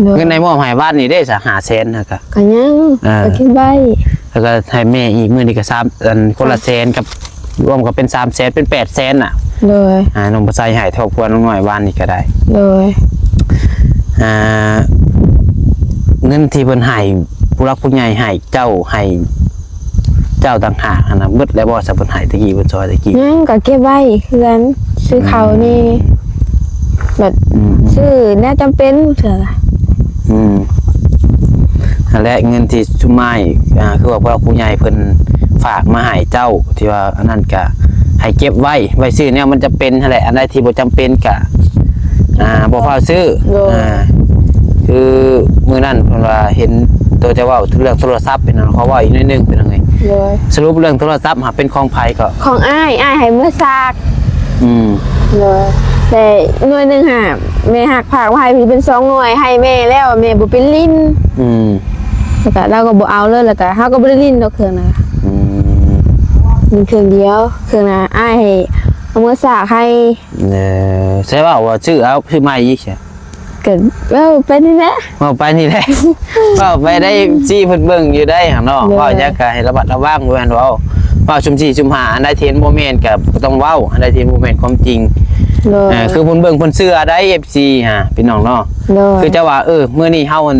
ໂດຍ. ເງິນໄດ້ມອບໃຫ້ວານນີ້ເດ້ຊະ ຫ້າແສນຫັ້ນກະ ກະຍັງ ເອີ ກະເກັບໄວ້ ແລ້ວກະໃຫ້ແມ່ອີກມື້ນີ້ກະສາມ ອັນ ຄົນລະແສນ ກັບ ລວມກະເປັນສາມແສນ ເປັນແປດແສນນະ. ໂດຍ. ອ່າ ນ້ອງບໍ່ໃສ່ໃຫ້ຄອບຄົວນ້ອງນ້ອຍວານນີ້ກະໄດ້. ໂດຍ. ອ່າ ເງິນທີ່ເພິ່ນໃຫ້ ຜູ້ຫຼັກຜູ້ໃຫຍ່ໃຫ້ເຈົ້າ ໃຫ້ ເຈົ້າຕ່າງຫາກຫັ້ນນະ ເບິດແລ້ວບໍ່ຊະ? ເພິ່ນໃຫ້ແຕ່ກີ້ ເພິ່ນຊ່ອຍແຕ່ກີ້. ຍັງ ກໍເກັບໄວ້ເຮືອນ ຊື້ເຂົ້າແດ່ ອືມ ແບບ ອືມ ຊື້ແນວຈຳເປັນເທື່ອ. ອືມ ຫັ້ນແຫຼະ ເງິນທີ່ຊຸມອ້າຍ ອ່າ ຄືວ່າຜູ້ຫຼັກຜູ້ໃຫຍ່ເພິ່ນຝາກມາໃຫ້ເຈົ້າ ທີ່ວ່າອັນນັ້ນກະໃຫ້ເກັບໄວ້ ໄວ້ຊື້ແນວມັນຈຳເປັນຫັ້ນແຫຼະ ອັນໃດທີ່ບໍ່ຈຳເປັນກະ ອ່າ ບໍ່ຟ້າວຊື້. ໂດຍ. ອ່າ ຄືມື້ນັ້ນເພິ່ນວ່າເຫັນໂຕເຈົ້າເວົ້າເລື່ອງໂທລະສັບ ເປັນຫຍັງ ຂໍເວົ້າອີກໜ້ອຍໜຶ່ງ ເປັນຫຍັງ. ໂດຍ. ສະຫຼຸບເລື່ອງໂທລະສັບຫາເປັນຂອງໃຜກໍ? ຂອງອ້າຍ ອ້າຍໃຫ້ເມືອສາກ. ອືມ. ໂດຍ. ແຕ່ໜ່ວຍໜຶ່ງຫາແມ່ຮັກຝາກມາໃຫ້ ເປັນສອງໜ່ວຍ ໃຫ້ແມ່ແລ້ວ ແມ່ບໍ່ໄປຫຼິ້ນ. ອືມ. ແລ້ວກະລາວກໍບໍ່ເອົາເລີຍ ແລ້ວກະເຮົາກໍບໍ່ໄດ້ຫຼິ້ນດອກເຄື່ອງນະ. ອືມ. ມີເຄື່ອງດຽວ ເຄື່ອງນະ ອ້າຍໃຫ້ເອົາເມືອສາກໃຫ້. ເອີ ໃຊ່ເວົ້າວ່າຊື້ເອົາ ຊື້ໃໝ່ອີກຊະ? ກໍເວົ້າໄປນີ້ແຫຼະ ເວົ້າໄປນີ້ແຫຼະ ເວົ້າໄປໄດ້ ເອັຟຊີ ເພິ່ນເບິ່ງຢູ່ໄດ໋ຫັ້ນເນາະ. ໂດຍ. ເວົ້າຫຍັງກໍໃຫ້ລະມັດລະວັງ ບໍ່ແມ່ນເວົ້າ ເວົ້າຊຸມສີ່ຊຸມຫ້າ ອັນໃດທີ່ເຫັນບໍ່ແມ່ນກໍບໍ່ຕ້ອງເວົ້າ ອັນໃດທີ່ເຫັນບໍ່ແມ່ນຄວາມຈິງ. ໂດຍ. ເອີ ຄືເພິ່ນເບິ່ງເພິ່ນເຊື່ອໄດ໋ ເອັຟຊີ ຫາ ພີ່ນ້ອງເນາະ. ໂດຍ. ຄືເຈົ້າວ່າ ເອີ ມື້ນີ້ເຮົາ ອັນ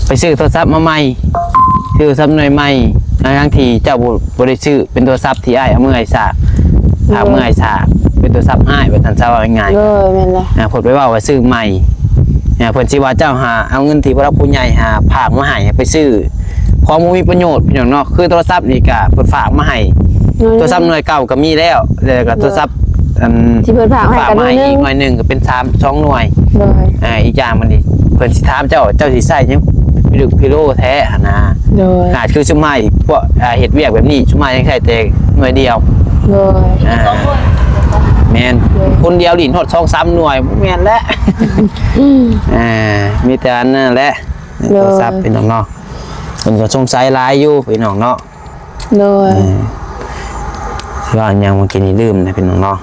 ໄປຊື້ໂທລະສັບມາໃໝ່ ຊື້ໂທລະສັບໜ່ວຍໃໝ່ ທັງໆທີ່ເຈົ້າບໍ່ ບໍ່ໄດ້ຊື້ ເປັນໂທລະສັບທີ່ອ້າຍເອົາເມືອໃຫ້ສາກ ໂດຍ ເອົາເມືອໃຫ້ສາກ ເປັນໂທລະສັບອ້າຍ ວ່າຊັ້ນຊະ ເວົ້າງ່າຍໆ. ໂດຍ ແມ່ນແຫຼະ. ອ່າ ເພິ່ນໄປເວົ້າວ່າຊື້ໃໝ່ ອ່າ ເພິ່ນຊິວ່າເຈົ້າຫາເອົາເງິນທີ່ຜູ້ຫຼັກຜູ້ໃຫຍ່ຫາຝາກມາໃຫ້ ໄປຊື້ຂອງບໍ່ມີປະໂຫຍດ ພີ່ນ້ອງເນາະ. ຄືໂທລະສັບນີ້ກະເພິ່ນຝາກມາໃຫ້ ໂດຍ ໂທລະສັບໜ່ວຍເກົ່າກໍມີແລ້ວ ແລ້ວກໍໂທລະສັບ ໂດຍ ອັນ ທີ່ເພິ່ນຝາກມາໃຫ້ ຝາກມາໃຫ້ອີກໜ່ວຍໜຶ່ງ ກໍເປັນສາມ ສອງໜ່ວຍ. ໂດຍ. ອ່າ ອີກຢ່າງມັນນີ້ ເພິ່ນຊິຖາມເຈົ້າ ເຈົ້າຊິໃຊ້ຫຍັງພິລຶກພິໂລແທ້ຫັ້ນນະ. ໂດຍ. ອາດຄືຊຸມອ້າຍ ພວກ ອ່າ ເຮັດວຽກແບບນີ້ ຊຸມອ້າຍຍັງໃຊ້ແຕ່ໜ່ວຍດຽວ. ໂດຍ. ອ່າ ແມ່ນ. ໂດຍ. ຄົນດຽວຫຼິ້ນຮອດສອງສາມໜ່ວຍ ບໍ່ແມ່ນແຫຼະ. ອ່າ ມີແຕ່ອັນນັ້ນແຫຼະ ໂທລະສັບ ພີ່ນ້ອງເນາະ. ເພິ່ນກໍສົງໄສຫຼາຍຢູ່ ພີ່ນ້ອງເນາະ. ໂດຍ. ເອີ ຊິວ່າຫຍັງເມື່ອກີ້ນີ້ລືມນະ ພີ່ນ້ອງເນາະ.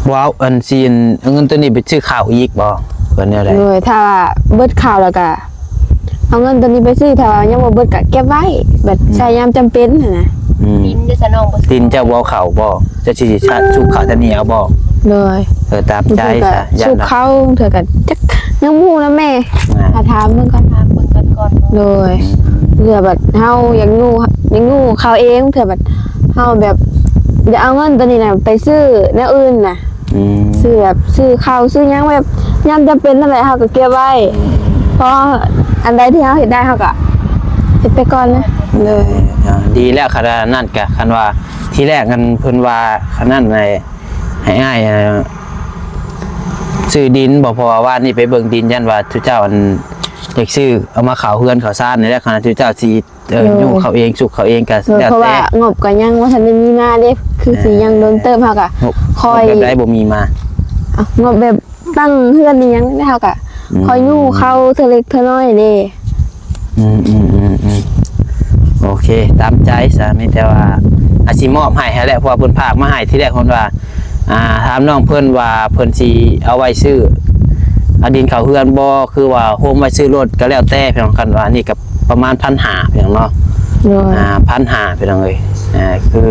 ບໍ່ເອົາ ອັນ ຊິ ອັນ ເອົາເງິນໂຕນີ້ໄປຊື້ເຂົ້າອີກບໍ່ ເພິ່ນແນວໃດ? ໂດຍ. ຖ້າວ່າເບິດເຂົ້າແລ້ວກະເອົາເງິນໂຕນີ້ໄປຊື້ ຖ້າວ່າຍັງບໍ່ເບິດກະເກັບໄວ້ ແບບ ອືມ ໃຊ້ຍາມຈຳເປັນຫັ້ນນະ. ອືມ. ດິນເດ້ຊະນ້ອງ ບໍ່ ດິນເຈົ້າບໍ່ເຂົ້າບໍ່? ເຈົ້າຊິ ຊິ ສຸກເຂົ້າແຕ່ນີ້ເອົາບໍ່? ໂດຍ. ເອີ ຕາມໃຈຊະ. ສຸກເຂົ້າ ເທື່ອກໍຈັກ ຍັງບໍ່ຮູ້ນຳແມ່. ອ່າ ຖ້າຖາມເບິ່ງກ່ອນ ຖາມເບິ່ງກ່ອນກ່ອນ. ໂດຍ. ອືມ. ເທື່ອບັດເຮົາຢາກຍູ້ ຢາກຍູ້ເຂົ້າເອງ ເທື່ອບັດເຮົາແບບຢາກເອົາເງິນໂຕນີ້ນະໄປຊື້ແນວອື່ນນະ. ອືມ. ຊື້ແບບ ຊື້ເຂົ້າ ຊື້ຫຍັງແບບຍາມຈຳເປັນນັ້ນແຫຼະ ເຮົາກໍເກັບໄວ້. ອືມ. ເພາະອັນໃດທີ່ເຮົາເຮັດໄດ້ ເຮົາກໍເຮັດໄປກ່ອນນະ. ໂດຍ. ອ່າ ດີແລ້ວ ຄັນວ່ານັ້ນກະ ຄັນວ່າ ທີແລກ ອັນ ເພິ່ນວ່າ ອັນນັ້ນ ໃຫ້ ໃຫ້ອ້າຍ ເອີ ຊື້ດິນບໍ່? ເພາະວ່າວານນີ້ໄປເບິ່ງດິນ ຢ້ານວ່າເຈົ້າ ອັນ ຢາກຊື້ເອົາມາເຂົ້າເຮືອນເຂົ້າຊານນີ້ແຫຼະ. ຄັນວ່າເຈົ້າຊິ ເອີ ໂດຍ ຍູ້ເຂົ້າເອງ ສຸກເຂົ້າເອງກໍ ໂດຍ ແລ້ວແຕ່ ເພາະວ່າງົບກໍຍັງບໍ່ທັນໄດ້ມີມາເດ້ ຄືຊິຍັງດົນເຕີບ. ເຮົາກໍ ງົບ ຄ່ອຍ ງົບແບບໃດບໍ່ມີມາ? ເອົາ ງົບແບບ ຕັ້ງເຮືອນອີ່ຫຍັງ ແລ້ວເຮົາກະ ອືມ ຄ່ອຍຍູ້ເຂົ້າເທື່ອເລັກເທື່ອນ້ອຍເດ້. ອືມໆໆ ໂອເຄ ຕາມໃຈຊະ. ມີແຕ່ວ່າອາດຊິມອບໃຫ້ຫັ້ນແຫຼະ ເພາະວ່າເພິ່ນຝາກມາໃຫ້. ທີແລກເພິ່ນວ່າ ອ່າ ຖາມນ້ອງເພິ່ນວ່າເພິ່ນຊິເອົາໄວ້ຊື້ ເອົາດິນເຂົ້າເຮືອນບໍ່ ຄືວ່າໂຮມໄວ້ຊື້ລົດ ກໍແລ້ວແຕ່. ພີ່ນ້ອງ ຄັນວ່ານີ້ກໍ ປະມານພັນຫ້າ ພີ່ນ້ອງເນາະ. ໂດຍ. ອ່າ ພັນຫ້າ ພີ່ນ້ອງເອີຍ. ອ່າ ຄື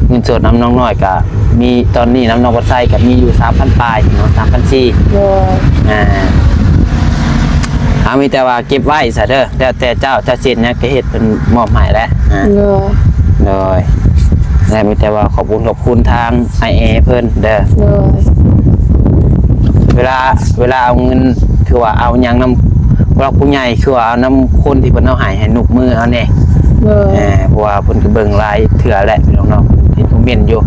ເງິນສົດນຳນ້ອງນ້ອຍກະມີ ຕອນນີ້ນຳນ້ອງວັດໄຊກະມີຢູ່ສາມພັນປາຍເນາະ ສາມພັນສີ່. ໂດຍ. ອ່າ ເອົາ ມີແຕ່ວ່າເກັບໄວ້ຊະເດີ ແລ້ວແຕ່ເຈົ້າ ເຈົ້າຊິເຮັດຫຍັງກະເຮັດ ເພິ່ນມອບໃຫ້ແຫຼະ. ອ່າ ໂດຍ. ໂດຍ. ແລະ ມີແຕ່ວ່າຂອບຄຸນ ຂອບຄຸນທາງອ້າຍແອເພິ່ນເດີ. ໂດຍ. ເວລາ ເວລາເອົາເງິນ ຄືວ່າເອົາຫຍັງນຳຜູ້ຫຼັກຜູ້ໃຫຍ່ ຄືວ່າເອົານຳຄົນທີ່ເພິ່ນເອົາໃຫ້ ໃຫ້ນຸບມືເອົາແດ່. ໂດຍ. ເອີ ເພາະວ່າເພິ່ນກໍເບິ່ງຫຼາຍເທື່ອແຫຼະ ພີ່ນ້ອງເນາະ ເຫັນຄອມ ເໝັນຢູ່.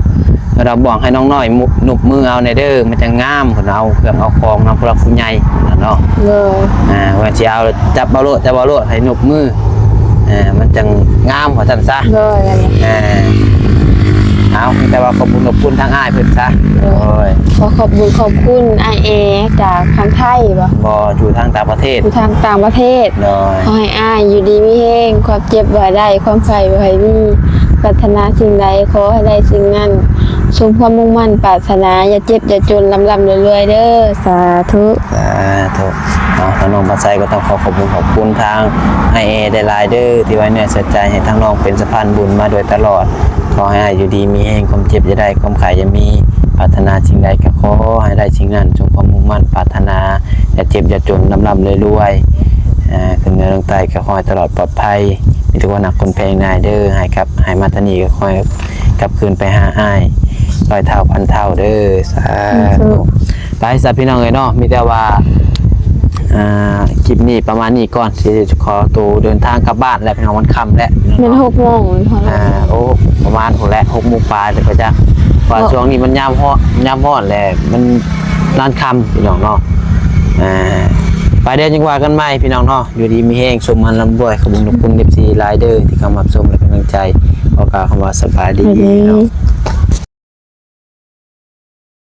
ເພິ່ນວ່າບອກໃຫ້ນ້ອງນ້ອຍນຸບມືເອົາແດ່ເດີ ມັນຈັ່ງງາມ. ເພິ່ນເອົາເຄື່ອງເອົາຂອງນຳຜູ້ຫຼັກຜູ້ໃຫຍ່ເນາະ. ໂດຍ ອ່າ ເພິ່ນຊິເອົາ ຈັບເອົາໂລດ ຈັບເອົາໂລດ ໃຫ້ນຸບມື ອ່າ ມັນຈັ່ງງາມ ວ່າຊັ້ນຊະ. ໂດຍ ອ່າ ເອົາ ແຕ່ວ່າຂອບຄຸນຂອບຄຸນທາງອ້າຍເພິ່ນຊະ. ໂດຍ ໂດຍ ຂໍຂອບບຸນຂອບຄຸນອ້າຍແອຈາກທາງໄທບໍ? ບໍ່ ຢູ່ທາງຕ່າງປະເທດ. ຢູ່ທາງຕ່າງປະເທດ. ໂດຍ ຂໍໃຫ້ອ້າຍຢູ່ດີມີແຮງ ຄວາມເຈັບບໍ່ໃຫ້ໄດ້ ຄວາມໄຂ້ບໍ່ໃຫ້ມີ ປາດຖະໜາສິ່ງໃດຂໍໃຫ້ໄດ້ສິ່ງນັ້ນ ສົມຄວາມມຸ່ງໝັ້ນປາດຖະໜາ ຢ່າເຈັບຢ່າຈົນ ລ່ຳໆລວຍໆເດີ ສາທຸ. ສາທຸ. ເນາະ ທາງນ້ອງພາໄຊກໍຕ້ອງຂໍຂອບຄຸນຂອບຄຸນທາງອ້າຍແອຫຼາຍໆເດີ ທີ່ໄວ້ເນື້ອເຊື່ອໃຈໃຫ້ທາງນ້ອງເປັນສະພານບຸນມາໂດຍຕະຫຼອດ. ຂໍໃຫ້ອ້າຍຢູ່ດີມີແຮງ ຄວາມເຈັບຢ່າໄດ້ ຄວາມໄຂ້ຢ່າມີ ປາດຖະໜາສິ່ງໃດກໍຂໍໃຫ້ໄດ້ສິ່ງນັ້ນ ສົມຄວາມມຸ່ງໝັ້ນປາດຖະໜາ ຢ່າເຈັບຢ່າຈົນ ລ່ຳໆລວຍໆ ອ່າ ຂຶ້ນເໜືອລົງໃຕ້ກໍຂໍໃຫ້ຕະຫຼອດປອດໄພ ມີແຕ່ຄົນຮັກຄົນແພງນາຍເດີ ໃຫ້ກັບ ໃຫ້ມາທາງນີ້ກໍຂໍໃຫ້ກັບຄືນໄປຫາອ້າຍຮ້ອຍເທົ່າພັນເທົ່າເດີ ສາທຸ. ສາທຸ. ໄປຊະພີ່ນ້ອງເອີຍເນາະ ມີແຕ່ວ່າ ອ່າ ຄລິບນີ້ປະມານນີ້ກ່ອນ ຊິຂໍໂຕເດີນທາງກັບບ້ານແລ້ວພີ່ນ້ອງ ມັນຄ່ຳແລ້ວ. ແມ່ນຫົກໂມງ ອ່າ ໂອ້ ປະມານພຸ້ນແຫຼະ ຫົກໂມງປາຍແລ້ວກໍຈັກ ເພາະວ່າ ເນາະ ຊ່ວງນີ້ມັນຍາມຮ້ອນ ຍາມຮ້ອນແຫຼະ ມັນນານຄ່ຳພີ່ນ້ອງເນາະ. ອ່າ ໄປເດີ ຈັ່ງວ່າກັນໃໝ່ພີ່ນ້ອງເນາະ ຢູ່ດີມີແຮງ ສົມໝັ້ນລ່ຳລວຍ. ຂອບຄຸນຂອບຄຸນເອັຟຊີຫຼາຍເດີ ທີ່ເຂົ້າມາຮັບຊົມ ແລະ ເປັນກຳລັງໃຈ. ຂໍກ່າວຄຳວ່າສະບາຍດີ ສະບາຍດີ ພີ່ນ້ອງ.